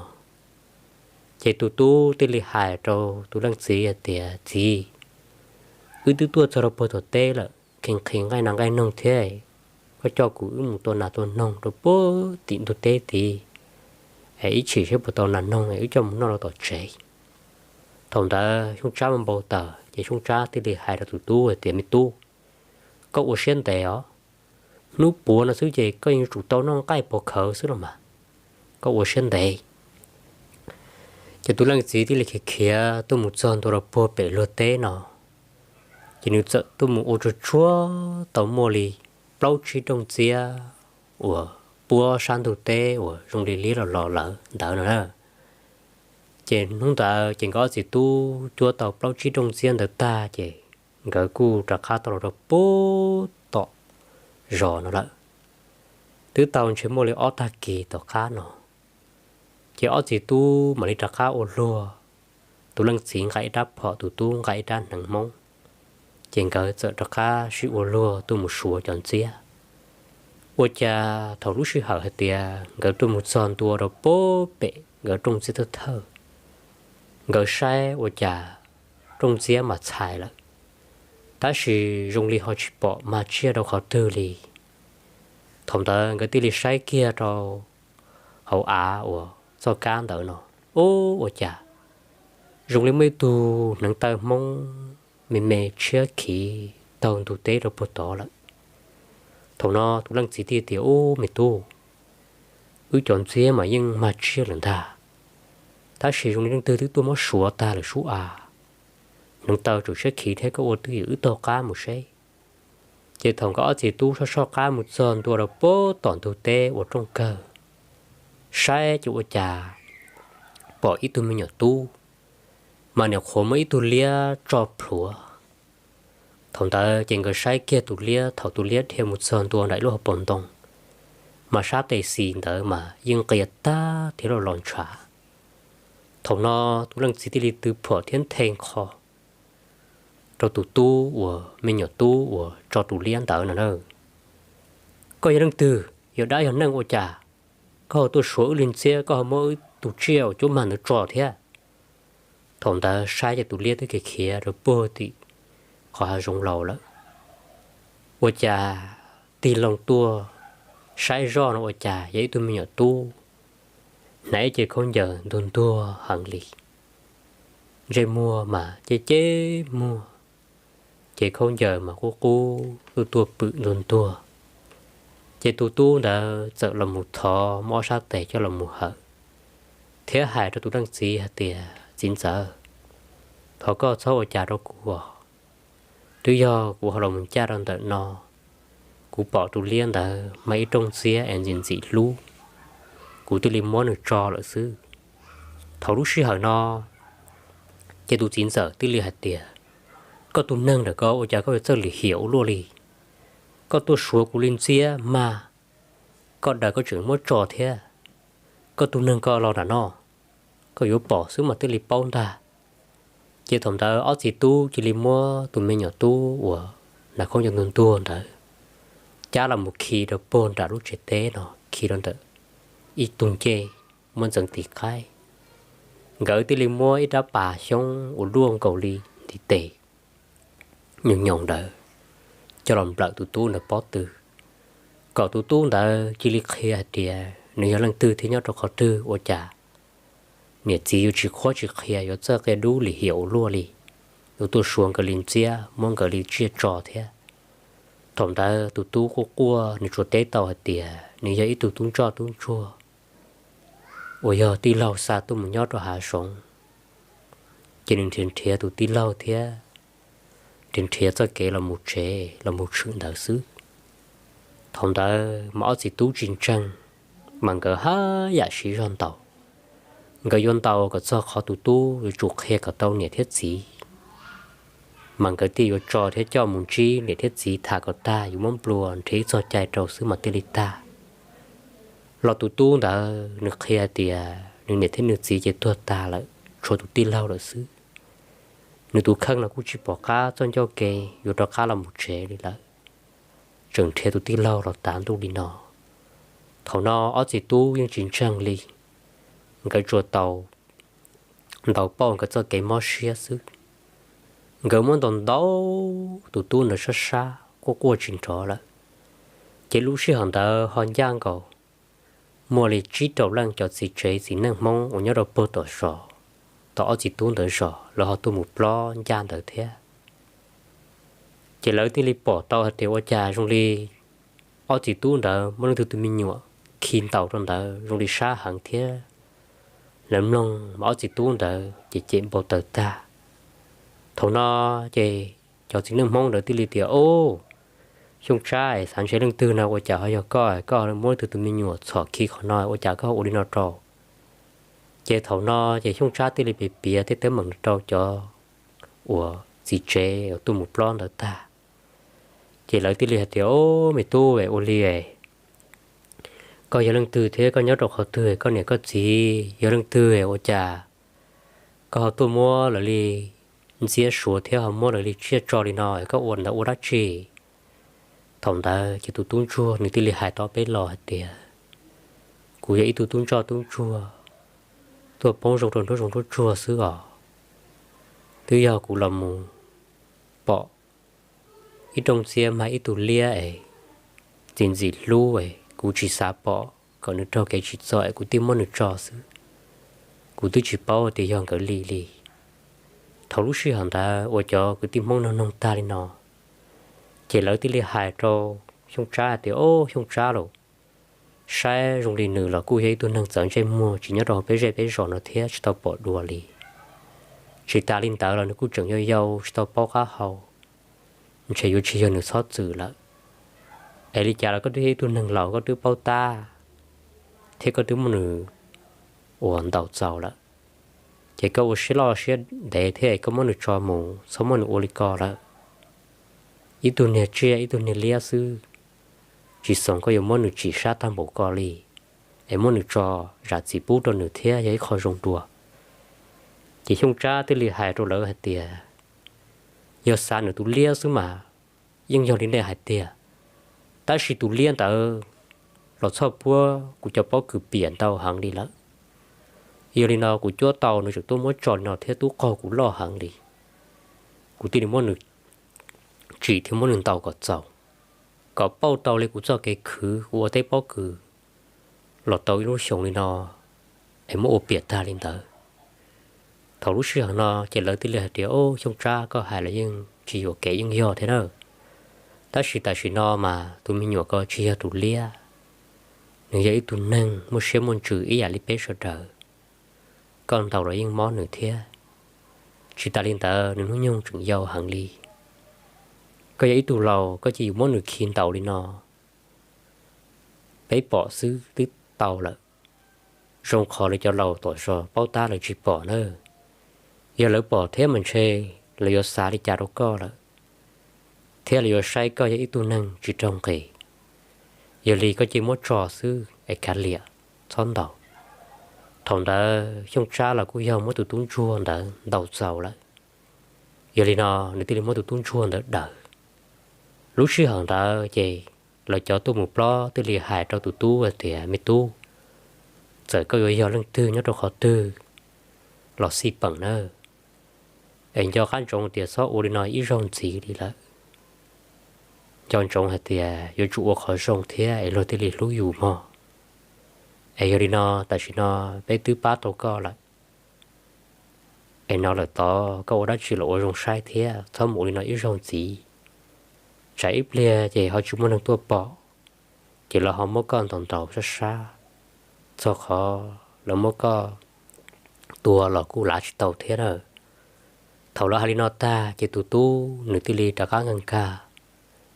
ces tus tub thiaj li hais rau tus leej txiv hais tias, Txiv, wb twb tuaj txog rau puag tom teb lawm, nqhis nqhis nqaij nas nqaij noog thiab, koj coj kuv wb mus tua nas tua noog rau puag tim ntug teb tid, es ib chim saib puas tau nas noog es wb coj mus noj rau tom tsev. Thaum ntawd Xyooj Tsab mas npau taws ces Xyooj Tsab thiaj li hais rau tus tub hais tias, Me tub, koj ua siab ntev os. Hnub puav no xwb ces koj yuav tsum tau noj nqaij pov khawv xwb los mas, koj ua siab ntev. Ces tus leej txiv thiaj li khiav khiav tuaj mus txog ntua rau puag pem luag teb no, ces nws txawm tuaj mus ua tsuag tsuag tau muaj li plaub tsib rooj txiab uas puab sab ntug teb uas zoo li liab los los lawm ntawd no na. Ces hnub ntawd ces nkawd ob txiv tub cuab tau plaub tsib rooj txiab ntawd tag ces nkawd kuj rov qab tau los rau puag tom zos no lawm. Twb tau ntshe muaj li ob tag kis tom qab no, ces ob txiv tub mam li rov qab ua luag, tus leej txiv nqa ib rab phom, tus tub nqa ib rab hneev Hmoob, ces nkawd txawm rov qab sib ua luag tuaj mus suav cov ntxiab. Ua cas thaum lub sij hawm hais tias nkawd tuaj mus txog ntua rau puag pem nkawd rooj ntxiab thawj thawj, nkawd saib ua cas rooj ntxiab mas txhais lawm, tab sis zoo li ho tsis pom mag tsiaj rau qhov twg li. Thaum ntawd nkawd thiaj li saib kiag rau hauv av uas txoj kab ntawd no, ub, ua cas zoo li muaj ib tug hneev taw Hmoob me me tshiab khiv taug ntug teb rau puag tod lawm. Thaum no tus leej txiv thiaj tias, ub, me tub, wb cov ntxiab mas yeej mag tsiaj lawm ntag, tab sis zoo li leej twg twb tuaj muab suav tag lawm sub a. Hneev taw tseem tshiab khiv thiab, koj ua twj ywm wb taug qab mus seb. Ces thaum nkawd ob txiv tub soj soj qab mus txog ntua rau puag tom ntug teb uas rooj kawg, saib ces ua cas pom ib tug me nyuam tub, mas niam qhuav muab ib tug liab tso plhuav. Thaum ntawd ces nkawd saib kiag tus liab, thaum tus liab dhia mus txog ntua nram ib lub hauv paus ntoo, mas sab tes xis ntawd mas yeej nqia tag thiab los los ntshav. Thaum no tus leej txiv thiaj li tw phom thiab nthe nqho rau tus tub uas me nyuam tub uas tso tus liab ntawd no na, koj yog leej twg, yog dab yog neeg ua cas koj ho tuaj suav wb li ntxiab, koj ho muab wb tus tsiaj uas cuab mag ntawd tso thiab? Thaum ntawd saib ces tus liab twb khiav khiav rau puag tim qhov hav zoov laus lawm. Ua cas tig loo tuaj saib zoj no ua cas yog ib tug me nyuam tub, hnav ib ce khaub ncaws ntuag ntuag heev li, ntsej muag mas ceb ceb muag, ces khaub ncaws mas qub qub tuaj tuaj pwm ntuag ntuag. Ces tus tub ntawd txawm los mus thov muab ob sab tes coj los mus hawm, thiab hais rau tus leej txiv hais tias, txiv ntxawm, thov koj txhob ua cas rau kuv os. Twb yog kuv ho los mus ncaj rau ntawm no, kuv pom tus liab ntawd mag ib rooj ntxiab es ntxim ntxim hlub, kuv thiaj li muab nws tso lawm xwb. Thaum lub sij hawm no ces tus txiv ntxawm thiaj li hais tias, koj tus neeg ntawm ko ua cas koj yuav txawj lim hiam ua luaj li? Koj tuaj suav kuv li ntxiab mag, koj daws koj tseem muab tso thiab. Koj tus neeg ko los nram no, koj yuav pom xwb mas thiaj li paub ntag. Ces thaum ntawd ob txiv tub cia li muab tus me nyuam tub uas hnav khaub ncaws ntuag ntuag ntawd cab los mus khi rau puag nram lub tsev teb no, khi rau ntawm ib tug ncej muab ntxeev tiv qaib. Nkawd thiaj li muab ib rab pas xyoob uas luaj nkaus li ntiv tes nyoos nyoos ntawd coj los nplawm tus tub ntawd pob tw, kom tus tub ntawd cia li qhia hais tias nws yog leej twg thiab nyob rau qhov twg ua cas niam txiv yuav tsis qhuab tsis qhia, yuav txawj qia dub lim hiam ua luaj li, yuav tuaj suav nkawd li ntxiab, muab nkawd li tsiaj tso thiab. Thaum ntawd tus tub quaj quaj, nws tsuas teb tau hais tias nws yog ib tug tub ntsoj tub ntsuag uas yog tij laug xa tuaj mus nyob rau hav zoov, ces nws nrhiav nrhiav tus tij laug thiab nrhiav nrhiav txoj kev los mus tsev los mus tshwm ntawd xwb. Thaum ntawd mas ob txiv tub tsis ntseeg, mas nkawd haj yam siv zog ntaus. Nkawd yuav ntaus kom txog qhov tus tub yuav tsum qhia kom tau niam thiab txiv, mas nkawd thiaj yuav tso thiab coj mus ntsib niam thiab txiv tham kom tag, yuav muab nplua nrhiav ib txog cai rau xwb mas thiaj li tag. Los tus tub ntawd nws qhia hais tias nws niam thiab nws txiv ces tuag tas lawm, tshuav tus tij laug lawm xwb. Nws tus kheej los kuj tsis pom qab txoj ncauj ke yuav rov qab los mus tsev li lawm, tseem nrhiav tus tij laug los tav ntuj li no. Thaum no ob txiv tub yeej tsis ntseeg li, nkawd tsuas tau ntaus pauj nkawd txoj kev mob siab xwb. Nkawd muab ntaus ntaus tus tub ntawd sab sab quaj quaj tsis nrov lawm. Ces lub sij hawm ntawd ho ncaj nkaus muaj li tsib rau leej cov txiv tsev txiv neej Hmoob uas nyob rau puag tom zos, tom ob txiv tub ntawd zos, lawv ho tuaj mus plob ncaj ntawd thiab. Ces lawv thiaj li pom tau hais tias ua cas zoo li ob txiv tub ntawd muab leej twg tus me nyuam khi ntaus rau ntawd zoo li sab heev thiab. Lawv mloog mas ob txiv tub ntawd ces cem npau taws tag. Thaum no ces cov txiv neej Hmoob ntawd thiaj li tias, Ub, Xyooj Tsab, xav ntshe leej twg no ua cas ho yog koj, koj muab leej twg tus me nyuam txhom khi qhov no, ua cas koj ua li no rau? Ces thaum no ces Xyooj Tsab thiaj li piav piav tej teeb meem rau cov uas txiv tsev uas tuaj mus plob ntawd tag. Ces lawv thiaj li hais tias, Ub, me tub, ua li koj yog leej twg thiab koj nyob rau qhov twg, koj niam koj txiv yog leej twg ua cas koj ho tuaj muab lawv li ntxiab suav thiab ho muab lawv li tsiaj tso li no, koj ua ntawd ua dab tsi? Thaum ntawd ces tus tub ntsuag nws thiaj li hais tau peb lo hais tias, Kuv yog ib tug tub ntsoj tub ntsuag tuaj poob zoo rau nruab zoov nruab tsuag xwb os. Twb yog kuv los mus pom ib rooj txiab mag ib tug liab es txi ntxim hlub es kuv tsis xav pom kom nws raug kev tsim txom es kuv thiaj muab nws tso xwb. Kuv twb tsis paub tias yog nkawd li li. Thaum lub sij hawm ntawd uas cov kwv tij Hmoob no noog tag li no, ces lawv thiaj li hais rau Xyooj Tsab hais tias, Ob, Xyooj Tsab lauj, saib zoo li nws los kuj yog ib tug neeg txawv ntsej muag tsis nyob rau hauv peb zej peb zos no thiab tsis tau pom dua li. Tsis tas li ntawd los nws kuj tseem yau yau tsis tau paub qab hau, ntshe yuav tsis yog nws txhob txwm lawm. Es li cas los koj twb yog ib tug neeg laus, koj twb paub tab thiab koj twb muab nws uas ntaus txaus lawm, ces koj ua siab loj siab ntev thiab es koj muab nws tso mus, txhob muab nws ua li ko lawm. Ib tug niag tsiaj ib tug niag liab xwb, tsis xav koj yuav muab nws tsim sab tag npaum ko li, es muab nws tso zam txim pub rau nws thiab yog ib qho zoo dua. Ces Xyooj Tsab thiaj li hais rau lawv hais tias, Yog xav nws tus liab xwb mas yeej yog li nej hais tiag, tab sis tus liab ntawd los txhoj puab kuv cov pob kws piam ntau heev li lawm. Yog li no kuv cuab tau nws tseem tuaj muab tso li no thiab tub qaug kuv loj heev li. Kuv thiaj li muab nws tsim thiab muab nws ntaus kom txaus, kom pauj tau li kuv txoj kev khwv kuv ua teb pob kws los tau ib lub xyoos li no, es muab ua piam tag li ntawd. Thaum lub sij hawm no ces lawv thiaj li hais tias, Ob, Xyooj Tsab, koj hais los yeej tsis yuam kev, yeej yog thiab na. Tab sis tam sim no mas tus me nyuam ko tsis yog tus liab, nws yog ib tug neeg muaj siab muaj ntsws ib yam li peb sawv daws. Koj ntaus los yeej mob nws thiab. Tsis tas li ntawd nws hnub nyoog tseem yau heev li. Koj yog ib tug laus koj cia li muab nws khi ntaus li no, peb pom xwb twb tau lawm. Zoo qhov li cov laus tom zos paub tab lawv tsis pom na. Yog lawv pom thiab mas ntshe lawv yuav xav li cas rau koj lawm, thiab lawv yuav saib koj yog ib tug neeg tsis raug nqis. Yog li koj cia li muab tso xwb es kav liam, txhob ntaus. Thaum ntawd Xyooj Tsab los kuj yog muab tus tub ntsuag ntawd ntaus txaus lawm. Yog li no nws thiaj li muab tus tub ntsuag ntawd daws. Lub sij hawm ntawd ces lawv cov tuaj mus plob thiaj li hais rau tus tub hais tias, Me tub, txawm koj yuav yog leej twg nyob rau qhov twg los xij peem nawb, es nco qab ntsoov tias txhob ua li no ib zaug ntxiv li lawm. Nco ntsoov hais tias yuav tsum ua qhov zoo thiab es luag thiaj li hlub yus mog. Es yog li no tam sim no peb twb pab tau koj lawm, es no lawm tod koj ua dab tsi los ua zoo saib thiab txhob mus ua li no ib zaug ntxiv. Tsam ib pliag ces ho tsis muaj neeg tuaj pom, ces lawv ho muab koj ntaus ntaus sab sab, txog qhov lawv muab koj tua los kuj lav tsis tau thiab na. Thaum lawv hais li no tag ces tus tub nws thiaj li rov qab nkag nkag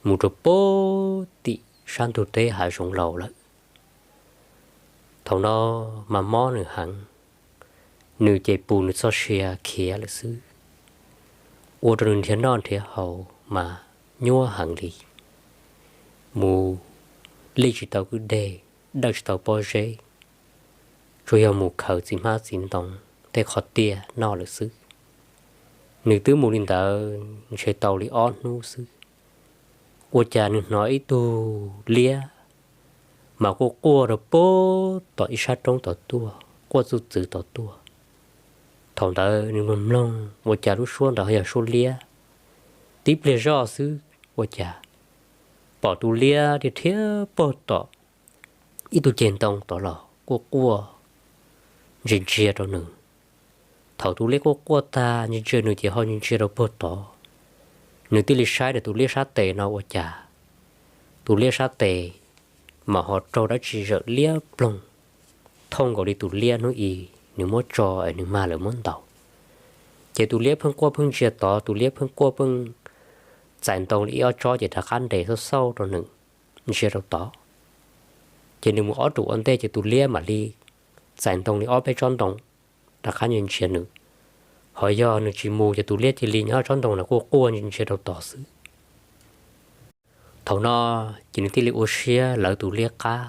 mus rau pem tim sab ntug teb hav zoov laus lawm. Thaum no mas mob nws heev, nws ces pus nws txoj sia khiav lawm xwb, ua rau nws nrhiav noj nrhiav haus mas nyuaj heev li. Mus lij tsis tau kwj deg, dawj tsis tau pob zeb, tsuas yog mus khaws txiv hmab txiv ntoo tej qhov tiaj noj lawm xwb. Nws twb mus li ntawd ntshe tau li ob hnub xwb, ua cas nws hnov ib tug liab mas quaj quaj rau pem tom ib sab roob tom tuaj, quaj txuj txwv tom tuaj. Thaum ntawd nws mloog mloog ua cas lub suab ntawd ho yog suab liab. Tib pliag zoj xwb ua cas pom tus liab dhia dhia puag tom ib tug ceg ntoo tod los quaj quaj ntsia ntsia rau nws. Thaum tus liab quaj quaj tag ntsia ntsia nws ces ho ntsia ntsia rau puag tod. Nws thiaj li saib nws tus liab sab tes no ua cas tus liab sab tes mas ho raug dab tsi zawm liab ploog thooj nkaus li tus liab hnub i nws muab tso es nws mag lawm muab ntaus. Ces tus liab pheej quaj pheej ntsia tod, tus liab pheej quaj pheej txais ntoo li ib ob tsob ces rov qab nres xauj xauj rau nws ntsia rau tod. Ces nws mus ob ruam ua ntej ces tus liab mam li txais ntoo li ob peb tsob ntoo rov qab ntsia ntsia nws. Ho yog nws tsis mus ces tus liab cia li nyob tsob ntoo ntawd quaj quaj ntsia rau tod xwb. Thaum no ces nws thiaj li ua siab lawv tus liab qab.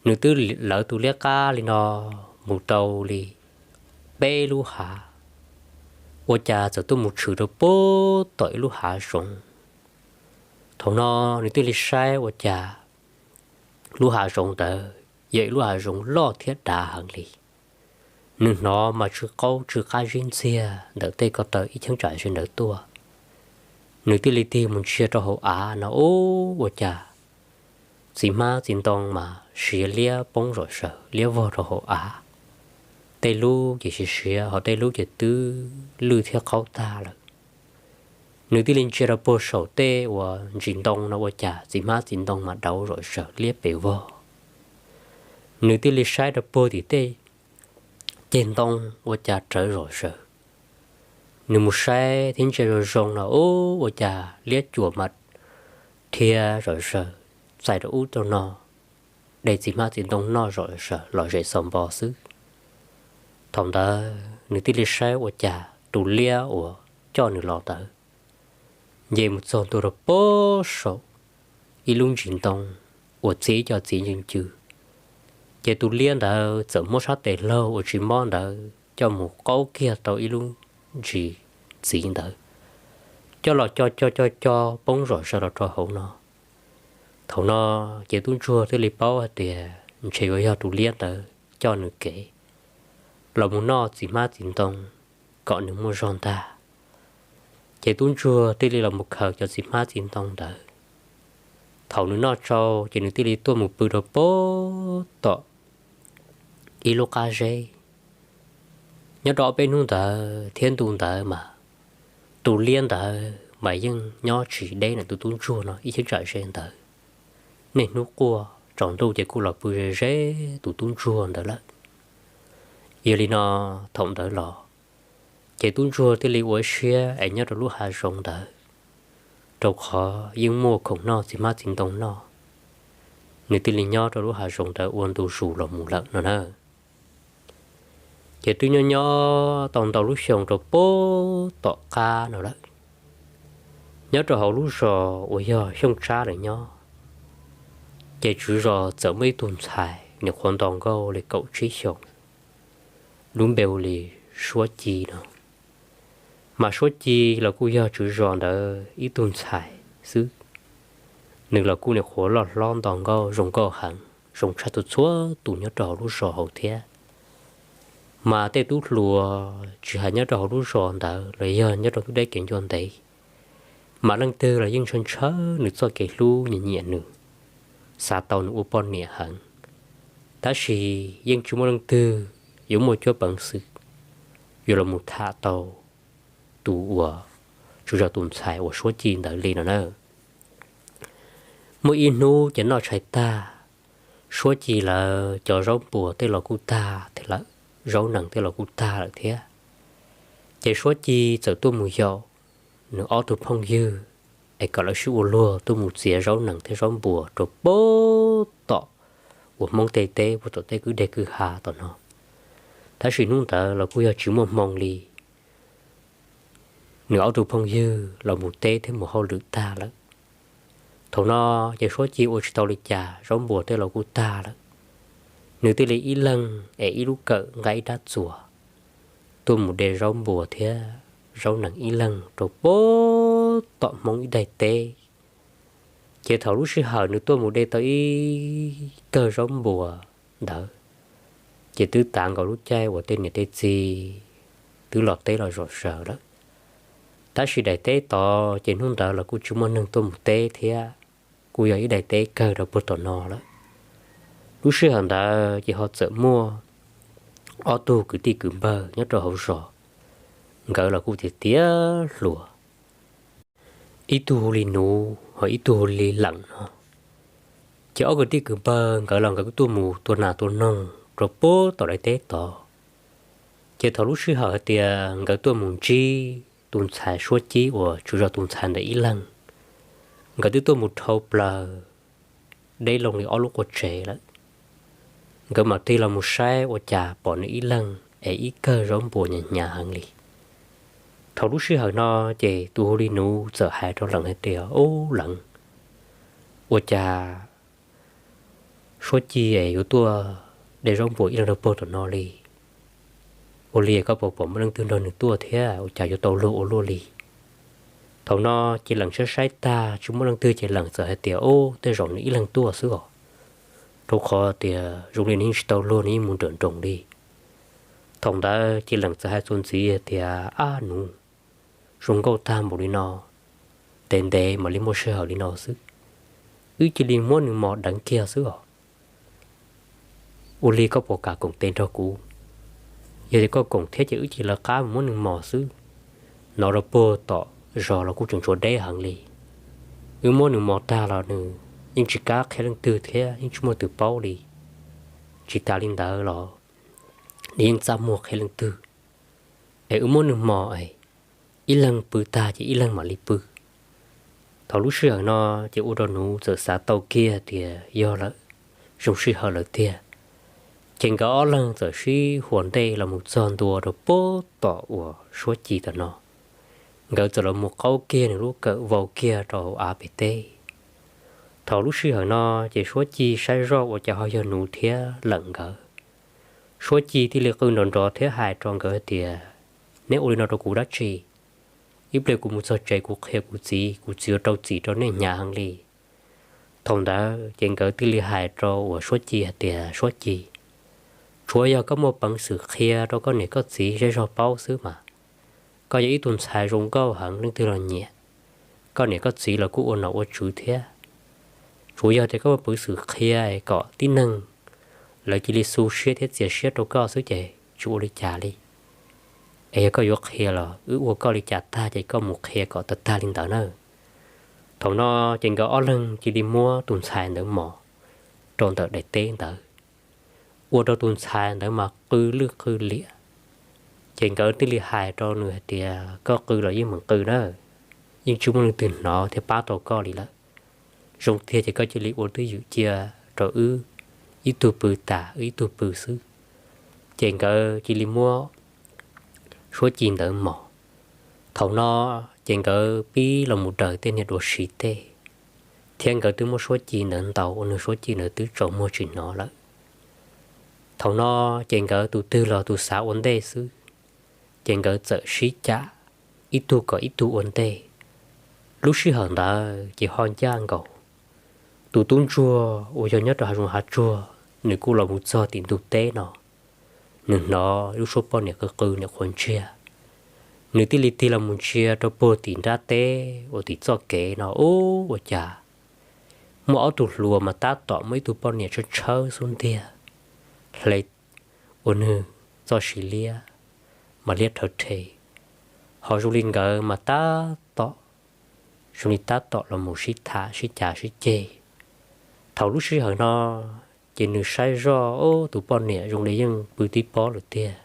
Nws twb lawv tus liab qab li no mus tau li peb lub hav, ua cas txawm tuaj mus tshwm rau puag tom ib lub hav zoov. Thaum no nws thiaj li saib ua cas lub hav zoov ntawd yog ib lub hav zoov loj thiab dav heev li. Nws hnov mas tsw qaub tsw qab zib ntxiag ntawm tej ko taw ib cheeb tsam ze ntawd tuaj. Nws thiaj li tig mus ntsia rau hauv av no ub ua cas txiv hmab txiv ntoo mas siav liab poob zom zaws liab vog rau hauv av. Tej lub ces siav siav ho tej lub ces twb lwj thiab qaub tag lawm. Nws thiaj li ntsia rau puag saum tej uas ntsis ntoo no ua cas txiv hmab txiv ntoo mas dauv zom zaws liab pes vog. Nws thiaj li saib rau puag tim tej ceg ntoo ua cas rawv zom zaws. Nws mus saib thiab ntsia zoo zoo no ub ua cas liab cuam mas dhia zom zaws txais rau ub rau no, de txiv hmab txiv ntoo noj zom zaws los zem xaus npo xwb. Thaum ntawd nws thiaj li saib ua cas tus liab uas coj nws los ntawd nce mus txog ntua rau puag saum ib lub ntsis ntoo uas txia ib co txiv ncw ncw. Ces tus liab ntawd txawm muab sab tes laug uas tsis mob ntawd coj mus qaub kiag tau ib lub ntsis txiv ntawd, coj los co co co co poob zom zaws los rau hauv no. Thaum no ces tub ntsuag thiaj li paub hais tias ntshe yuav yog tus liab ntawd coj nws kev los mus noj txiv hmab txiv ntoo kom nws muaj zog ntag. Ces tub ntsuag thiaj li los mus khaws cov txiv hmab txiv ntoo ntawd. Thaum nws noj tsau ces nws thiaj li tuaj mus pw rau puag tom ib lub qab zeb. Nyob rau ob peb hnub ntawd thiab ntu ntawd mas tus liab ntawd mas yeej nyob tsis deb nws tus tub ntsuag no ib cheeb tsam ze ntawd. Niaj hnub quaj tsaus ntuj ces kuj los pw ze ze tus tub ntsuag ntawd lawm. Yog li no thaum ntawd los ces tub ntsuag thiaj li ua ib siab es nyob rau lub hav zoov ntawd, rau qhov yeej muaj khoom noj txiv hmab txiv ntoo noj. Nws thiaj li nyob rau lub hav zoov ntawd ua ntu zus los mus lawm no na. Ces twb nyob nyob tau ntau lub xyoo rau puag tom qab no lawm, nyob rau hauv lub zos uas yog Xyooj Tsab lawm nyob, ces tswv zos txawm muaj ib tug ntxhais nws qhuav nto nkauj li kaum tsib xyoos, lub npe hu li Suab Ci no. Mas Suab Ci los kuj yog tswv zos ntawd ib tug ntxhais xwb. Nws los kuj nim qhuav loj hlob nto nkauj zoo nkauj heev, zoo tshaj txhua txhua tus nyob rau hauv lub zos hauv thiab. Mas tej tub hluas tsis hais nyob rau hauv lub zos ntawd los yog nyob rau lub deb kev ncua ntev, mas leej twg los yeej ntshaw ntshaw nws txoj kev hlub nyiam nyiam nws, xav tau nws ua poj niam heev. Tab sis yeej tsis muaj leej twg yuav muaj cuab peev xwm yuav los mus tham tau tus uas tswv zos tus ntxhais uas Suab Ci ntawd li no na. Muaj ib hnub ces noj tshais tag, Suab Ci lawv cov zaub npuas tej los kuj tag thiab lawm, zaub nees tej los kuj tag lawm thiab. Ces Suab Ci txawm tuaj mus yaum nws ob tug phooj ywg es kom lawv sib ua luag tuaj mus txiav zaub nees thiab zaub npuas rau puag tom uas Hmoob tej teb puag tom tej kwj deg kwj ha tom no. Tab sis hnub ntawd los kuj yog tsis muaj hmoo li, nws ob tug phooj ywg los mus teb thiab mus hauj lwm tag lawm. Thaum no ces Suab Ci ua tsis tau li cas, zaub npuas tej los kuj tag lawm. Nws thiaj li ib leeg es ib lub kawm nqa ib rab txuas tuaj mus de zaub npuas thiab zaub nees ib leeg rau puag tom Hmoob ib daim teb. Ces thaum lub sij hawm nws tuaj mus de tau ib kawm zaub npuas ntawd, ces twb tav nkaus lub caij uas tej niam tej txiv twb los teb los zom zaws lawm. Tab sis daim teb tod ces hnub ntawd los kuj tsis muaj neeg tuaj mus teb thiab, kuj yog ib daim teb kawg rau puag tom no lawm. Lub sij hawm ntawd ces ho txawm muaj ob tug kwv tij kwv npawg nyob rau hauv zos, nkawd los kuj tiav tiav hluas. ib tug hu li Nuv ho ib tug hu li Leem no. Ces ob kwv tij kwv npawg nkawd los nkawd kuj tuaj mus tua nas tua noog rau puag tom daim teb tod. Ces thaum lub sij hawm hais tias nkawd tuaj mus ntsib tus ntxhais Suab Cib uas tswv zos tus ntxhais ntawd ib leeg, nkawd twb tuaj mus dhau plaws deb loo li ob lub qua tsev lawm. Nkawd mam tig los mus saib ua cas pom nws ib leeg es ib kawg zaub npua hnyav hnyav heev li. Thaum lub sij hawm no ces tus hu li Nuv txawm hais rau Leem hais tias, Ub Leem, ua cas Suab Cib es yuav tuaj de zaub npua ib leeg rau puag tom no li? Ua li koj puas pom muaj leej twg nrog nws tuaj thiab ua cas yuav tau luag ua luaj li? Thaum no ces Leem saib saib tag tsis muaj leej twg ces Leem txawm hais tias, Ub, tej zaum nws ib leeg tuaj xwb os, rau qhov tias zoo li nws yeej tsis tau luag, nws yeej mus nrawm nroos li. Thaum ntawd ces Leem txawm hais txuas ntxiv hais tias, Ab Nuv, zoo nkauj tag npaum li no, ntev ntev mam li muaj sij hawm li no xwb, wb cia li muab nws mos deev kiag xwb os. Ua li koj puas kam koom tes nrog kuv? Yog tias koj koom thiab ces wb cia li lawv qab mus muab nws mos xwb. Nov rau puag tom zos los kuj tseem tshuav deb heev li. Wb muab nws mos tag los nws yeej tsis kam qhia leej twg thiab yeej tsis muaj leej twg paub li. Tsis tas li ntawd los nws yeej txaj muag qhia leej twg. Es wb muab nws mos es ib leeg pw tag ces ib leeg mam li pw. Thaum lub sij hawm no ces ua rau Nuv txawm xav tau kiag tias yog lawm, zoo sij hawm lawm tiag. Ces nkawd ob leeg txawm sib huas ntej los mus txog ntua rau puag tom uas Suab Ci tom no. Nkawd txawm los mus qaub kiag nws lub kawm vau kiag rau av pem teb. Thaum lub sij hawm no ces Suab Ci saib zoj ua cas ho yog Nuv thiab Leem nkawd. Suab Ci thiaj li qw nrov nrov thiab hais rau nkawd hais tias, Neb ua li no rau kuv dab tsi? Ib pliag kuv mus txog tsev kuv qhia kuv txiv, kuv txiv yuav rau txim rau nej hnyav heev li. Thaum ntawd ces nkawd thiaj li hais rau uas Suab Ci hais tias, Suab Ci, tsuav yog koj muaj peev xwm qhia rau koj niam koj txiv zej zog paub xwb mas. Koj yog ib tug ntxhais zoo nkauj heev, leej twg los nyiam, koj niam koj txiv los kuj ua nom ua tswv thiab. Tsuav yog tias koj muaj peev xwm qhia kom tib neeg lawv cia li xu siab thiab txias siab rau koj xwb ces tsis ua li cas li. Es yog koj yuav qhia los wb ua koj li cas tag ces koj mus qhia kom tag tag li ntawd na. Thaum no ces nkawd ob leeg cia li muab tus ntxhais ntawd mos rau ntawm daim teb ntawd, ua rau tus ntxhais ntawd mas qw lwj qw liam. Ces nkawd thiaj li hais rau nws hais tias, Koj qw los yeej meem qw na, yeej tsis muaj leej twg hnov thiab pab tau koj li lawm. Zoo tiag ces koj cia li ua twj ywm cia rau wb ib tug pw tas wb ib tug pw xwb. Ces nkawd cia li muab Suab Ci ntawd mos. Thaum no ces nkawd pib los mus daws tej niag duav siv tej, thiab nkawd twb muab Suab Ci ntawd ntaus ua nws Suab Ci ntawd twb tsaus muag tsis hnov lawm. Thaum no ces nkawd tus twg los tus xav ua ntej xwb, ces nkawd txawm sib cam ib tug kom ib tug ua ntej. Lub sij hawm ntawd ces ho ncaj nkaus tus tub ntsuag uas yog nyob rau hav zoov hav tsuag, nws kuj los mus txog tim ntug teb no. Nws hnov lub suab poj niam qw qw niam qhuav ntsiag, nws thiaj li tig los mus ntsia rau puag tim nrab teb uas tim txoj kev no ub ua cas muaj ob tug hluas mas tab tom muaj ib tug poj niam tshawb tshawb xub ntiag hle ua nws txoj siv liab mas liab rhawv rhe. Ho zoo li nkawd mas tab tom, zoo li tab tom los mus sib tham sib cav sib ceg. Thaum lub sij hawm no ces nws saib zoj ub tus poj niam zoo li yeej pw tib pob lawm tiag.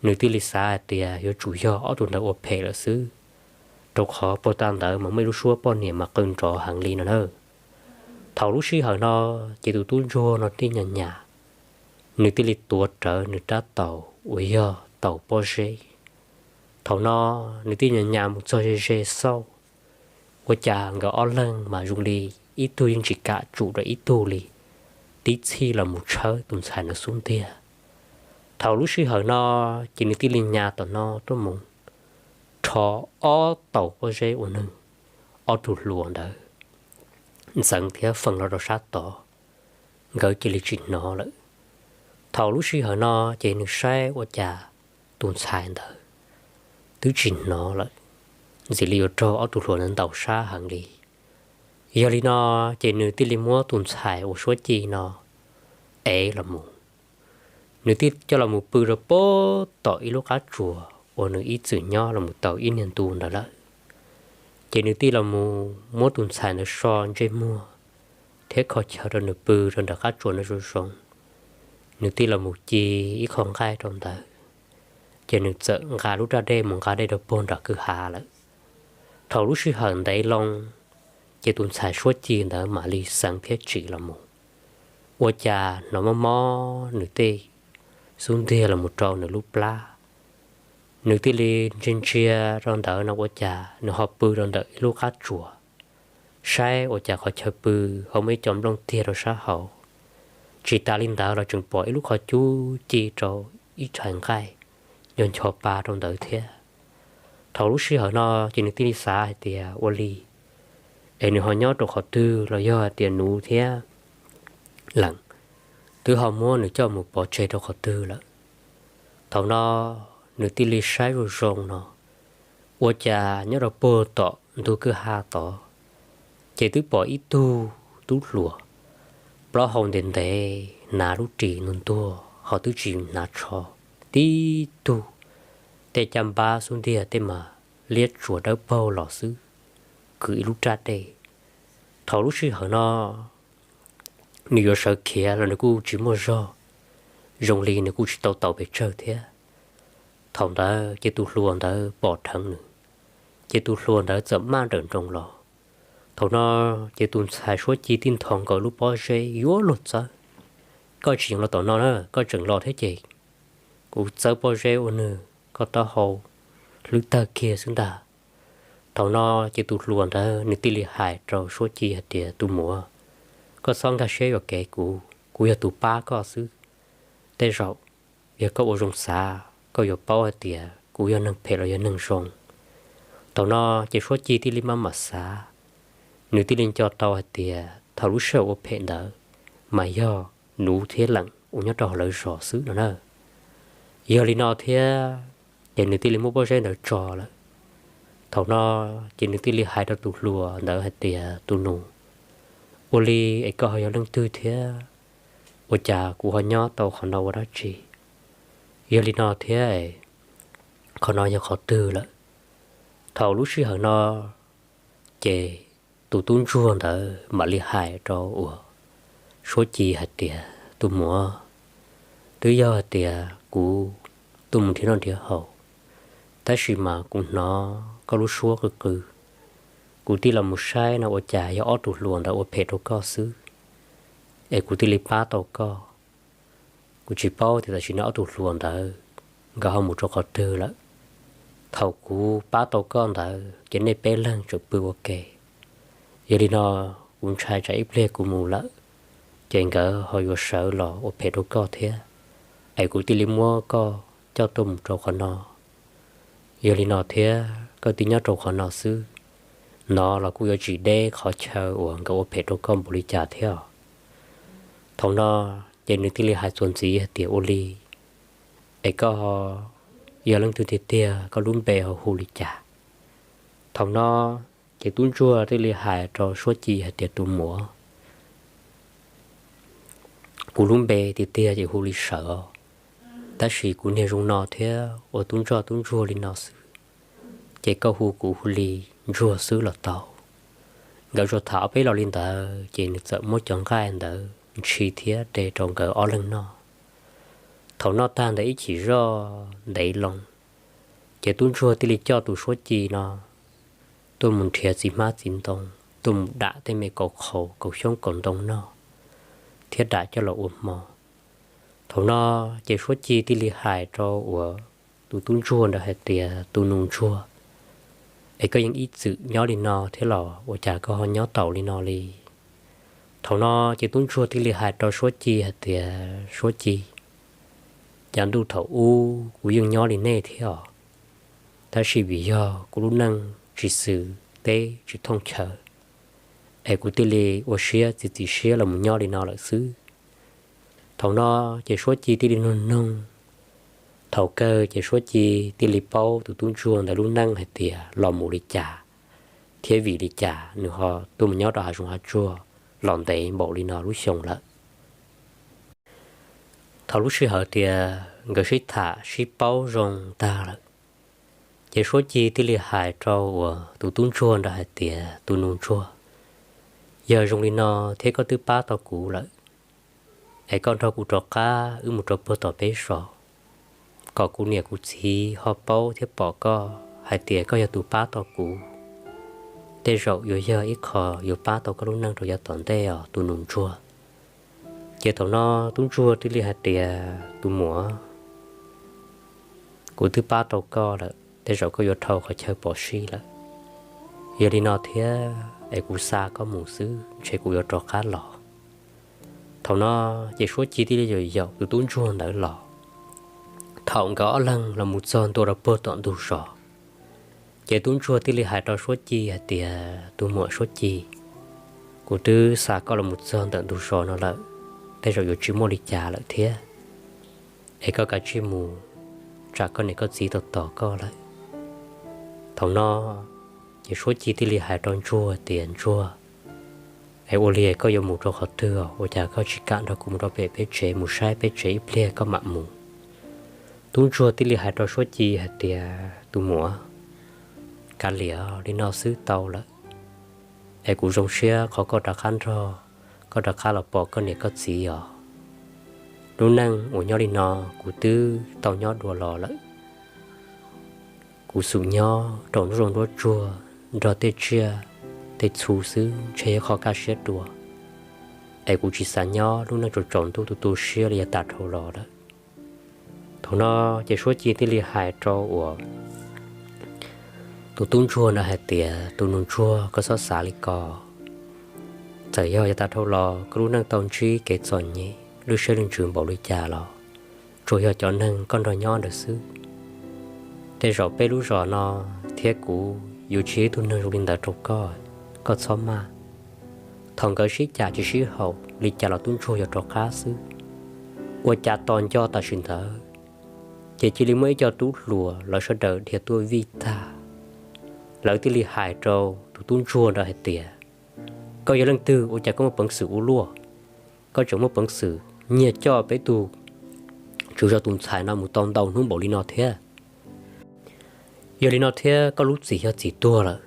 Nws thiaj li xav hais tias yuav tsum yog ob tug ntawd ua phem lawm xwb, rau qhov puag ta ntawd mas muaj ib lub suab poj niam mas qw nrov heev li no na. Thaum lub sij hawm no ces tus tub ntsuag no thiaj nyas nyas, nws thiaj li tuav rawv nws rab taus uas yog taus pob zeb. Thaum no nws thiaj nyas nyas mus txog ze ze xauj, ua cas nkawd ob leeg mas zoo li ib tug yeej tsis kam tsum rau ib tug li, tib txhij los mus tshawb tus ntxhais ntawd xub ntiag. Thaum lub sij hawm no ces nws thiaj li nyas tom no tuaj mus rho ob taus pob zeb ua nws ob tug hluas ntawd ntxeev thiab feem los rau sab tod, nkawd cia li tsis hnov lawm. Thaum lub sij hawm no ces nws saib ua cas tus ntxhais ntawd twb tsis hnov lawm, ntxim li yuav raug ob tug hluas ntawd ntaus sab heev li. Yog li no ces nws thiaj li muab tus ntxhais uas Suab Ci no ev los mus. Nws thiaj coj los mus pw rau puag tom ib lub qab tsuas uas nws ib txwm nyob los mus tau ib niag ntu ntawd lawm. Ces nws thiaj los mus muab tus ntxhais ntawd so ntsej muag thiab kho chaw rau nws pw rau nram qab tsuas no zoo zoo. Nws thiaj los mus ci ib qho nqaij rau ntawd, ces nws txawm nqa lub raj dej mus nqa dej rau puag nram kwj ha lawm. Thaum lub sij hawm ntev loo, ces tus ntxhais suab ci ntawd mam li xeev thiab tsim los mus. Ua cas hnov mob mob nws tej xub ntiag los mus rau nws lub plab. Nws thiaj li ntsia ntsia rau ntawd no ua cas nws ho pw rau ntawm ib lub qab tsuas, saib ua cas qhov chaw pw ho muaj ib co nplooj tiag rau sab hauv. Tsis tas li ntawd los tseem pom ib lub qhov cub ci rau ib rhais nqaij ncho ncho pa rau ntawd thiab. Thaum lub sij hawm no ces nws thiaj li xav hais tias ua li es nws ho nyob rau qhov twg los yog hais tias nuv thiab leem twb ho muab nws coj mus pov tseg rau qhov twg lawm. Thaum no nws thiaj li saib zoo zoo no, ua cas nyob rau puag tom ntug kwj ha tod, ces twb pom ib tug tub hluas plaub hau ntev ntev, hnav lub ris ntuag ntuag ho twb tsis hnav tsho, tib tug tej caj npab xub ntiag tej mas liab tsuas dawb paug los xwb, kwv ib lub raj dej. Thaum lub sij hawm no nws yuav sawv khiav los nws kuj tsis muaj zog, zoo li nws kuj tsis tau taus pes tsawg thiab. Thaum ntawd ces tus hluas ntawd pom dheev nws, ces tus hluas ntawd txawm maj nrawm nroos los. Thaum no ces tus ntxhais suab ci thiaj nthos nkaus lub pob zeb yuav luag txawb. Koj tsis yeem los tom no na, koj tseem los thiab ces kuv txawb pob zeb ua nws koj taub hau hlwb tawg kiag xwb ntag. Thaum no ces tus hluas ntawd nws thiaj li hais rau suab ci hais tias tus muam, koj txhob nkag siab yuam kev kuv, kuv yog tus pab koj xwb. Tej zaum yog koj ua zoo xav koj yuav paub hais tias kuv yog neeg phem los yog neeg zoo. Thaum no ces suab ci thiaj li maj mam xav, nws thiaj li nco tau hais tias thaum lub sij hawm ua phem ntawd mas yog nuv thiab leem uas nyob rau hauv lawv zos xwb no na. Yog li no thiab ces nws thiaj li muab pob zeb ntawd tso lawm. Thaum no ces nws thiaj li hais rau tus hluas ntawd hais tias tus nus, ua li es koj ho yog leej twg thiab? Ua cas kuv ho nyob tau qhov no ua dab tsi? Yog li no thiab, qhov no yog qhov twg lawm? Thaum lub sij hawm no ces tus tub ntsuag ntawd mam li hais rau uas suab ci hais tias tus muam, twb yog hais tias kuv tuaj mus nrhiav noj nrhiav haus, tab sis mas kuv hnov koj lub suab qw qw, kuv thiaj los mus saib no ua cas yog ob tug hluas ntawd ua phem rau koj xwb. Es kuv thiaj li pab tau koj. Kuv tsis paub tias tam sim no ob tug hluas ntawd nkawd ho mus rau qhov twg lawm. Thaum kuv pab tau koj ntawd ces nej peb leeg tseem pw ua ke. Yog li no kuv ntshai tsam ib pliag kuv mus lawm ces nkawd ho yuav sawv los ua phem rau koj thiab, es kuv thiaj li muab koj coj tuaj mus rau qhov no. Yog li no thiab koj thiaj nyob rau qhov no xwb, no los kuj yuav tsis deb qhov chaw uas nkawd ua phem rau koj npaum li cas thiab. Thaum no ces nws thiaj li hais txuas ntxiv hais tias ua li es koj yog leej twg tiag tiag, koj lub npe ho hu li cas? Thaum no ces tub ntsuag thiaj li hais rau suab ci hais tias tus muam, kuv lub npe tiag tiag ces hu li Sawm os, tab sis kuv niag zoo no thiab ua tub ntsoj tub ntsuag li no xwb, ces koj hu kuv hu li Ntsuag xwb los tau. Nkawd tsuas tham ob peb lo li ntawd ces nws txawm muab cov nqaij ntawd ntshis thiab de rau nkawd ob leeg noj. Thaum noj tag ntawd ib chim zoj ntev loo, ces tub ntsuag thiaj li coj tus suab ci no tuaj mus nrhiav txiv hmab txiv ntoo, tuaj mus dam tej me kaus qhaus kaus xyoob kaus ntoo noj thiab dam coj los ua hmo. Thaum no ces suab ci thiaj li hais rau uas tus tub ntsuag ntawd hais tias tus nus ntsuag, es koj yeej ib txwm nyob li no thiab los ua cas koj ho nyob taus li no li? Thaum no ces tub ntsuag thiaj li hais rau suab ci hais tias suab ci, cas ntuj thaum ub kuv yeej nyob li nej thiab os, tab sis vim yog kuv lub neej tsis xwm teb tsis thooj chaw, es kuv thiaj li ua siab txiav txim siab los mus nyob li no lawm xwb. Thaum no ces suab ci thiaj li nug noog, thaum kawg ces suab ci thiaj li paub tus tub ntsuag ntawd lub neej hais tias los mus li cas thiab vim li cas nws ho tuaj mus nyob rau hav zoov hav tsuag los ntev npaum li no lub xyoo lawm. Thaum lub sij hawm tias nkawd sib tham sib paub zoo tag lawm, Ces Suab Ci thiaj li hais rau uas tus tub ntsuag ntawd hais tias, tus nus ntsuag, yog zoo li no thiab koj twb pab tau kuv lawm, es koj nrog kuv rov qab wb mus rau puag tom peb zos, kom kuv niam kuv txiv ho paub thiab pom koj hais tias koj yog tus pab tau kuv. Tej zaum yuav yog ib qho yuav pab tau koj lub neej rau yav tom ntej os tus nus ntsuag. Ces thaum no tub ntsuag thiaj li hais tias, tus muam, kuv twb pab tau koj lawm, tej zaum koj yuav dhau qhov chaw phom sij lawm. Yog li no thiab es kuv xa koj mus xwb, ntshe kuv yuav rov qab los. Thaum no ces Suab Ci thiaj li yaum yaum tus tub ntsuag ntawd los. Thaum nkawd ob leeg los mus txog ntua rau puag tom ntug zos, ces tub ntsuag thiaj li hais rau Suab Ci hais tias, tus muam Suab Ci, kuv twb xa koj los mus txog ntawm ntug zos no lawm, tej zaum yuav tsis muaj li cas lawm thiab, es koj kav tsij mus, tsam koj niam koj txiv tos tos koj lawm. Thaum no ces Suab Ci thiaj li hais rau ntsuag tias, ntsuag, es ua li koj yuav mus rau qhov twg os? Ua cas koj tsis kam nrog kuv mus rau pem peb tsev mus saib peb tsev ib pliag koj mam mus? Tub ntsuag thiaj li hais rau Suab Ci hais tias, tus muam, kav liam, li no xwb tau lawm, es kuv zoo siab qhov koj rov qab nrog, koj rov qab los pom koj niam koj txiv os. Lub neej uas nyob li no kuv twb tau nyob dua los lawm. Kuv xum nyob rau nruab zoov nruab tsuag nrog tej tsiaj tej txhu xwb ntshe yog qhov kaj siab dua, es kuv tsis xav nyob lub neej tsaus tsaus ntuj tu tu siab li yav tas dhau los lawm. Thaum no ces Suab Ci thiaj li hais rau uas tus tub ntsuag ntawd hais tias, tus nus ntsuag, koj txhob xav li ko. Txawm yog yav tas dhau los koj lub neej tau ntsib kev txom nyem lwj siab lwj ntsws npaum li cas los tsuas yog cov neeg koj nrog nyob ntawd xwb. Tej zaum peb lub zos no thiab kuv yuav tsis yog ib tug neeg zoo li ntawd rau koj, koj txhob maj. Thaum nkawd sib cav tsis sib haum li cas los tub ntsuag yuav rov qab xwb. Ua cas tos nco tam sim ntawd, ces cia li muaj ib co tub hluas lawv sawv daws dhia tuaj vij tag. Lawv thiaj li hais rau tus tub ntsuag ntawd hais tias, koj yog leej twg ua cas koj muaj peev xwm ua luaj? Koj tseem muaj peev xwm nyiag coj peb tus tswv zos tus ntxhais no mus tau ntau hnub npaum li no thiab? Yog li no thiab koj lub txim yog txim tuag lawm.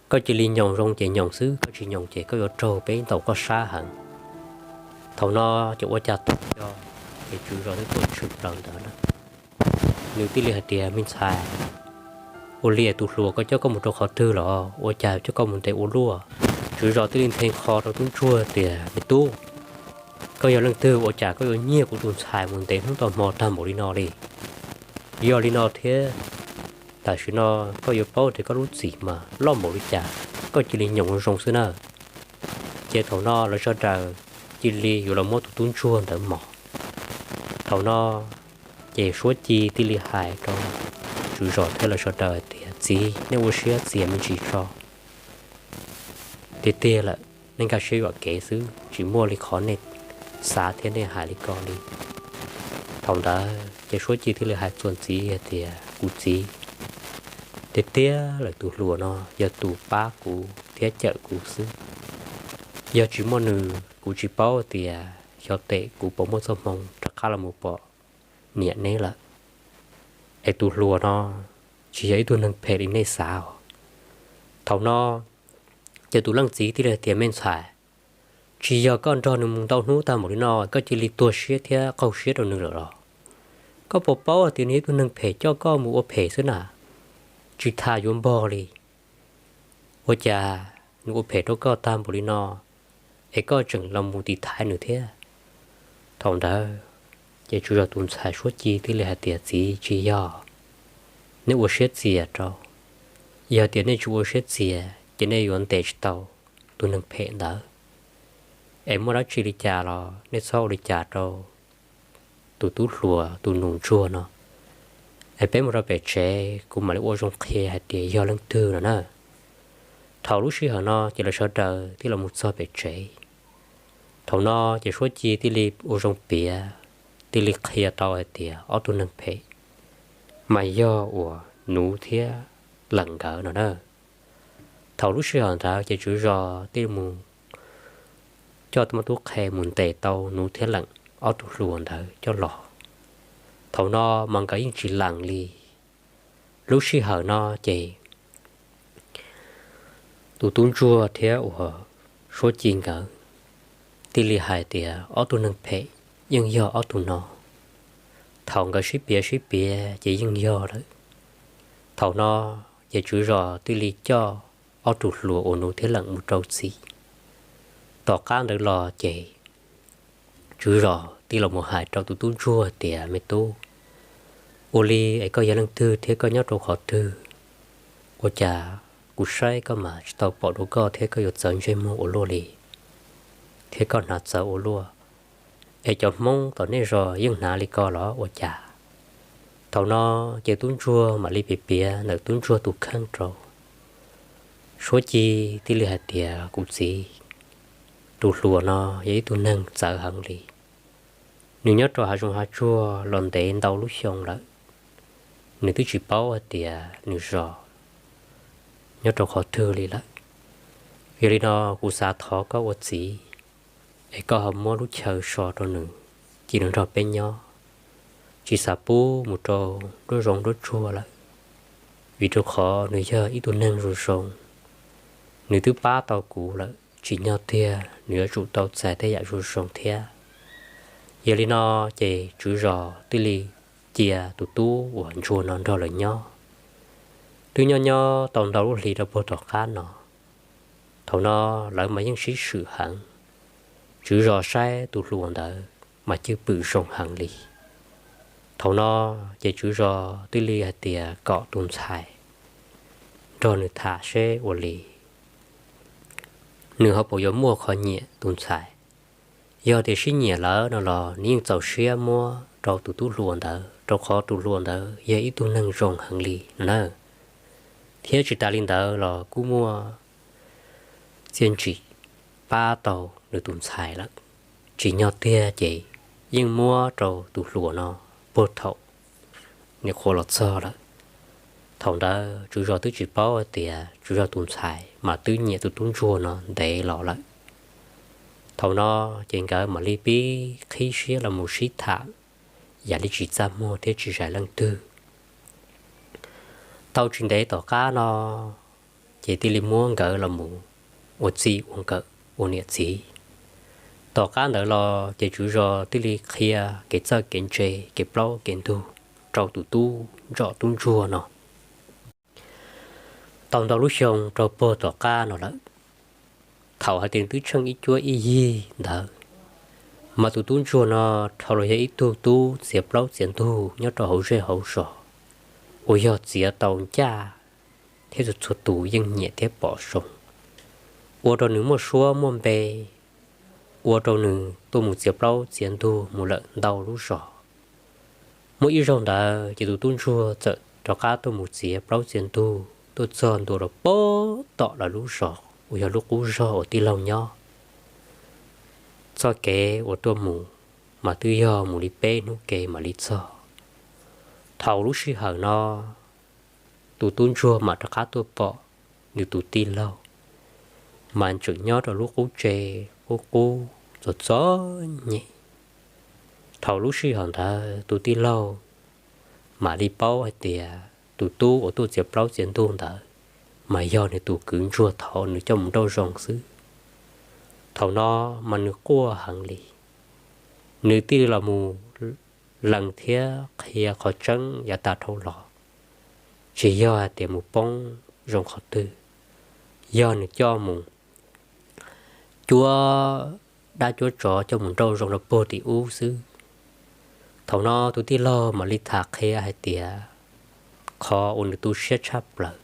Koj cia li nyoos zoo ces nyoos xwb, koj tsis nyoos ces koj yuav raug peb ntaus koj sab heev. Thaum no ces ua cas tos nco, ces tswv zos twb tuaj tshwm plaws ntawd na. Nws thiaj li hais tias, me ntxhais, ua li tus hluas koj coj koj mus rau qhov twg los ua cas coj koj mus ntev ua luaj? Tswv zos thiaj li nthe nqho rau tub ntsuag tias, me tub, koj yog leej twg ua cas koj yuav nyiag kuv tus ntxhais mus ntev hnub nto hmo tag npaum li no li? Yog li no thiab, tam sim no koj yuav paub tias koj lub txim mas loj npaum li cas, koj cia li nyoos zoo xwb na. Ces thaum no lawv sawv daws cia li yuav los muab tus tub ntsuag ntawd mos. Thaum no ces Suab Ci thiaj li hais rau tswv zos thiab lawv sawv daws hais tias, txiv, nej ua siab txias me ntsis tso. Tiag tiag lawm, nej nkag siab yuam kev xwb, tsis muaj li qhov nej xav thiab nej hais li ko li. Thaum ntawd ces Suab Ci thiaj li hais txuas ntxiv hais tias, kuv txiv, tiag tiag lawm tus hluas no yog tus pab kuv thiab cawm kuv xwb. Yog tsis muaj nws kuv tsis paub tias xyov tes kuv puas muaj txoj hmoo rov qab los mus pom niam neb lawm. Es tus hluas no tsis yog ib tug neeg phem li nej xav os. Thaum no ces tus leej txiv thiaj li hais tias, me ntxhais, tsis yog koj nrog nws mus ntau hnub tag npaum li no koj cia li tuag siab thiab qaug siab rau nws lawm los? Koj puas paub hais tias nws yog ib tug neeg phem coj koj mus ua phem xwb na, tsis tas yuav npog li. Ua cas nws ua phem rau koj tag npaum li no, es koj tseem los mus tiv thaiv nws thiab? Thaum ntawd ces tswv zos tus ntxhais Suab Ci thiaj li hais tias, txiv, tsis yog, nej ua siab txias rau. Yog tias nej tsis ua siab txias ces nej yuav ntes tsis tau tus neeg phem ntawd. Es muaj dab tsi li cas los nej txhob ua li cas rau tus tub hluas tus nus ntsuag no. Es peb mus rau pem tsev kuv mam li ua zoo qhia hais tias yog leej twg no na. Thaum lub sij hawm no ces lawv sawv daws thiaj los mus txog pem tsev. Thaum no ces Suab Ci thiaj li ua zoo piav, thiaj li qhia tau hais tias ob tug neeg phem mas yog uas Nuv thiab Leem nkawd no na. Thaum lub sij hawm ntawd ces tswv zos thiaj mus coj tub mab tub qhe mus ntes tau Nuv thiab Leem ob tug hluas ntawd coj los. Thaum no mas nkawd yeej tsis lees li. Lub sij hawm no ces tus tub ntsuag thiab uas Suab Ci nkawd thiaj li hais tias ob tug neeg phem yeej yog ob tug no. Thaum nkawd sib piav sib piav ces yeej yog lawm. Thaum no ces tswv zos thiaj li coj ob tug hluas uas Nuv thiab Leem mus rau txim. Tom qab ntawd los ces tswv zos thiaj los mus hais rau tus tub ntsuag tias, Me tub, ua li es koj yog leej twg thiab koj nyob rau qhov twg? Ua cas kuv saib koj mas tsis tau pom dua koj thiab koj yuav txawv ntsej muag ua luaj li, thiab koj hnav txawv ua luaj, es cov Hmoob tom nej zos yeej hnav li ko los ua cas? Thaum no ces tub ntsuag mam li piav piav ntawm tub ntsuag tus kheej rau Suab Ci, thiaj li hais tias, Kuv txiv, tus hluas no yog ib tug neeg txawv heev li. Nws nyob rau hav zoov hav tsuag los ntev ntau lub xyoo lawm, nws twb tsis paub hais tias nws zos nyob rau qhov twg li lawm. Yog li no kuv xav thov koj ua txiv es koj ho muab lub chaw so rau nws cia nws nrog peb nyob, tsis xav pub mus rau nruab zoov nruab tsuag lawm, vim rau qhov nws yog ib tug neeg zoo zoo, nws twb pab tau kuv lawm, tsim nyog tiag nws yuav tsum tau txais tej yam zoo zoo thiab. Yog li no ces tswv zos thiaj li cia tus tub uas ntsuag no nrog lawv nyob. Twb nyob nyob tau ntau lub hli rau puag tom qab no, thaum no lawv mas yeej sib swm heev. Tswv zos saib tus hluas ntawd mas cwj pwm zoo heev li. Thaum no ces tswv zos thiaj li hais tias kom tus ntxhais nrog nws tham seb ua li nws ho puas yuav muaj qhov nyiam tus ntxhais. Yog tias sib nyiam lawm no los nws yeej txaus siab muab rau tus tub hluas ntawd, rau qhov tus hluas ntawd yog ib tug neeg zoo heev li no na. Thiab tsis tas li ntawd los kuj muaj txiaj ntsim pab tau nws tus ntxhais lawm, tsim nyog tiag ces yeej muab rau tus hluas no puag thaum nws qhuav los txog lawm. Thaum ntawd tswv zos twb tsis paub hais tias tswv zos tus ntxhais mas twb nyiam tus tub ntsuag no ntev los lawm. Thaum no ces nkawd mam li pib qhib siab los mus sib tham yam li tsis txaj muag thiab tsis zais leej twg. Tau tsis ntev tom qab no ces thiaj li muab nkawd los mus ua txij ua nkawm ua niam txiv. Tom qab ntawd los ces tswv zos thiaj li qhia kev txawj kev ntse, kev plaub kev ntug rau tus tub ntsuag tub ntsuag no. Tau ntau lub xyoo rau puag tom qab no lawm, thaum hais tias twb tsheej ib cuab ib yig ntawd, mas tus tub ntsuag no dhau los yog ib tug tub txiav plaub txiav ntug nyob rau hauv zej hauv zos, uas yog txiav tau ncaj thiab txhua txhua tus yeej nyiam thiab pom zoo, ua rau nws muaj suab muaj npe, ua rau nws tuaj mus txiav plaub txiav ntug mus lawm ntau lub zos. Muaj ib zaug ntawd ces tus tub ntsuag txawm rov qab tuaj mus txiav plaub txiav ntug tuaj txog ntua rau puag tom lawv lub zos uas yog lub qub zog uas tij laug nyob. Txoj kev uas tuaj mus mas twb yog mus li peb hnub kev mam li txog. Thaum lub sij hawm no tus tub ntsuag mam rov qab tuaj pom nws tus tij laug mas tseem nyob rau lub qub tse qub qub txom txom nyem. Thaum lub sij hawm ntawd tus tij laug mam li paub hais tias tus tub uas tuaj txiav plaub txiav ntug ntawd mas yog nws tus kwv ntsuag thaud nws coj mus nrauj zoov xwb. Thaum no mas nws quaj heev li, nws thiaj li los mus lees thiab qhia qhov tseeb yav tas dhau los, tsis yog hais tias mus poob zoo qhov twg, yog nws coj mus cuab dab cuab tsov coj mus nrauj zoov rau puag tim ub xwb. Thaum no tus tij laug mam li tham qhia hais tias qhov uas nws tu siab tshaj plaws,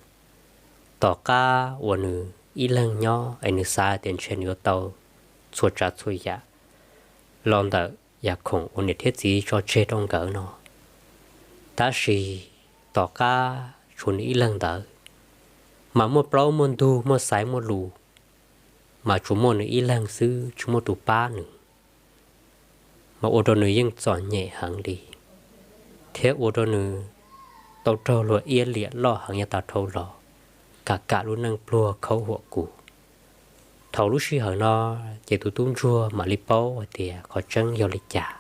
tom qab uas nws ib leeg nyob es nws xav tias ntshe nws yuav tau txhua tsav txhua yam los ntawm yam khoom uas niam thiab txiv tso tseg rau nkawd no, tab sis tom qab tshuav nws ib leeg ntawd, mas muaj plaub muaj ntug muaj xaiv muaj lus, mas tsuas muaj nws ib leeg xwb tsis muaj tus pab nws, mas ua rau nws yeej txom nyem heev li, thiab ua rau nws tau raug luag iab liam loj heev yav tas dhau los, kam kam lub neej pluag khaub huam kus. Thaum lub sij hawm no ces tus tub ntsuag mam li paub hais tias qhov tseeb yog li cas.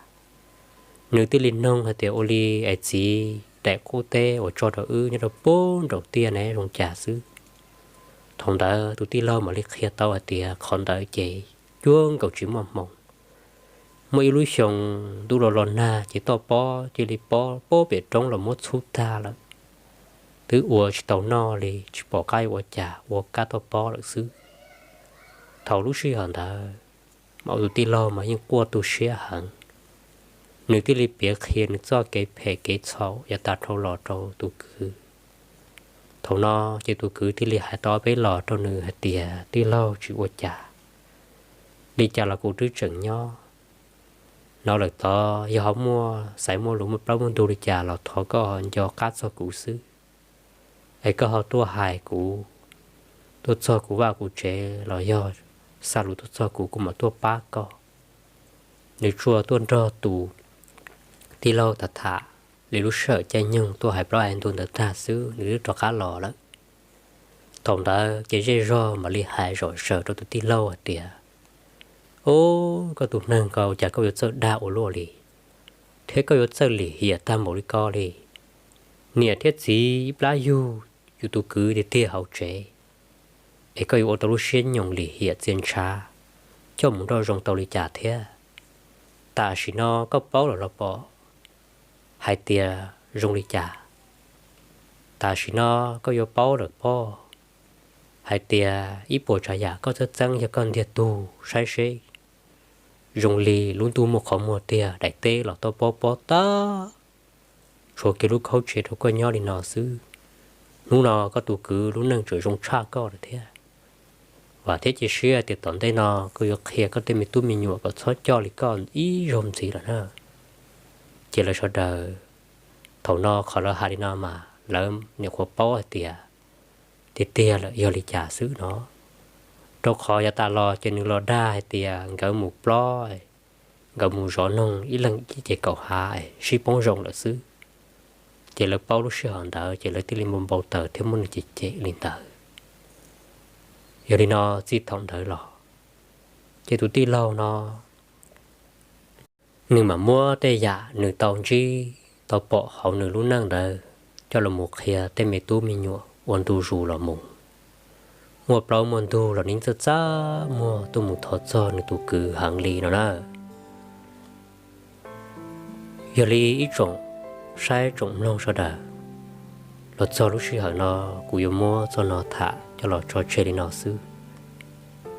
Nws thiaj li noog hais tias, Ua li es txiv, daim qub teb uas tso rau wb nyob rau puag nraum tiaj ne zoo cas xwb. Thaum ntawd tus tij laug mam li qhia tau hais tias qhov ntawd ces cuag nkaus tsis muaj hmoo. Muaj ib lub xyoo ntuj los los nag ces toj pob cia li pob puag pem roob los muab txhub tag lawm. Twb ua tsis tau noj li, tsis pom qab yuav ua cas, ua kab toj pob lawm xwb. Thaum lub sij hawm ntawd mas tus tij laug mas yeej quaj tu siab heev. Nws thiaj li piav qhia nws txoj kev phem kev txhaum yav tas dhau los rau tus kwv. Thaum no ces tus kwv thiaj li hais tau ob peb los rau nws hais tias, Tij laug, tsis ua cas, li cas los kuv twb tseem nyob no lawm tod. Yog ho muaj xaiv muaj lus muaj plaub muaj ntug li cas los thov koj ho nco qab txog kuv xwb, es koj ho tuaj hais kuv, tuaj txog kuv vaj kuv tsev los yog xa lus tuaj txog kuv, kuv mam tuaj pab koj. Nws tsuas tuaj nrog tus tij laug tham tham li lub sij hawm caij nyoog tuaj hais plaub hais ntug ntawd tag xwb nws twb rov qab los lawm. Thaum ntawd ces zej zog mam li hais zom zaws rau tus tij laug hais tias, Ub, koj tus neeg ko, cas koj yuav txawj dag ua luaj li, thiab koj yuav txawj lim hiam tag npaum li ko li. Niam thiab txiv ib plab yug yus tus kwv tiag tiag hauv tsev, es koj yuav ua tau lub siab nyoos lim hiam txia ntshav coj mus nroj zoo tau li cas thiab? Tam sim no koj paub lawm los pom hais tias zoo li cas? Tam sim no koj yuav paub lawm pob, hais tias ib puas tsav yam koj txeeb txeeb yog koj ntiag tug saib seb, zoo li lub ntuj muaj qhov muag tiag, daim teb los toj pob pob tag, tshuav kiag lub khaub tsev rau koj nyob li no xwb. Hnub no koj tus kwv lub neej tseem zoo tshaj koj lawm thiab. Vam thiab cia siab tias tom ntej no koj yuav qhia koj tej me tub me nyuam kom txhob coj li koj ib zaug ntxiv lawm na. Ces lawv sawv daws, thaum no qhov lawv hais li no mas lawv nyuam qhuav paub hais tias tiag tiag lawm yog li cas xwb no. Rau qhov yav tas los ces nws los dag hais tias nkawd mus plob, nkawd mus zov noog ib leeg ib ce kaum hav sib poob zoo lawm xwb. Ces lawv paub lub sij hawm ntawd ces lawv thiaj li npau npau taws thiab muab nws cem cem li ntawd. Yog li no txij thaum ntawd los ces tus tij laug no nws mam muab tej yam nws tau ntsib tau pom hauv nws lub neej ntawd coj los mus qhia tej me tub me nyuam ua ntu zus los mus. Muaj plaub muaj ntug los nws txaj txaj muag tuaj mus thov txog nws tus kwv heev li no na. Yog li ib tsoom saib tsoom mloog sawv daws, los txog lub sij hawm no kuv yuav muab txoj no tham coj los tso tseg li no xwb.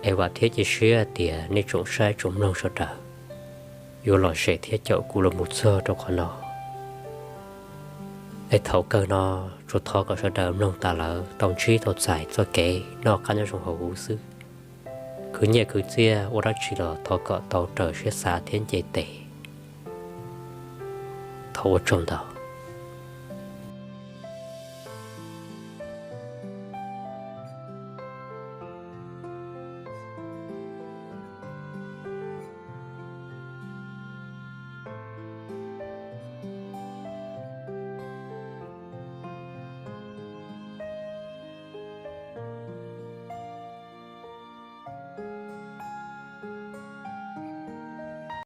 Es vam thiab cia siab tias nej tsoom saib tsoom mloog sawv daws yuav lom zem thiab caum kuv los mus txog rau qhov no. Es thaum kawg no tsuas thov kom sawv daws mloog tas lawm tau ntsib tau txais txoj kev noj qab nyob zoo hauv huv xwb. Khwv nyiaj khwv txiaj ua dab tsi los thov kom tau raws siab xav thiab nce tes. Thov ua tsaug ntau.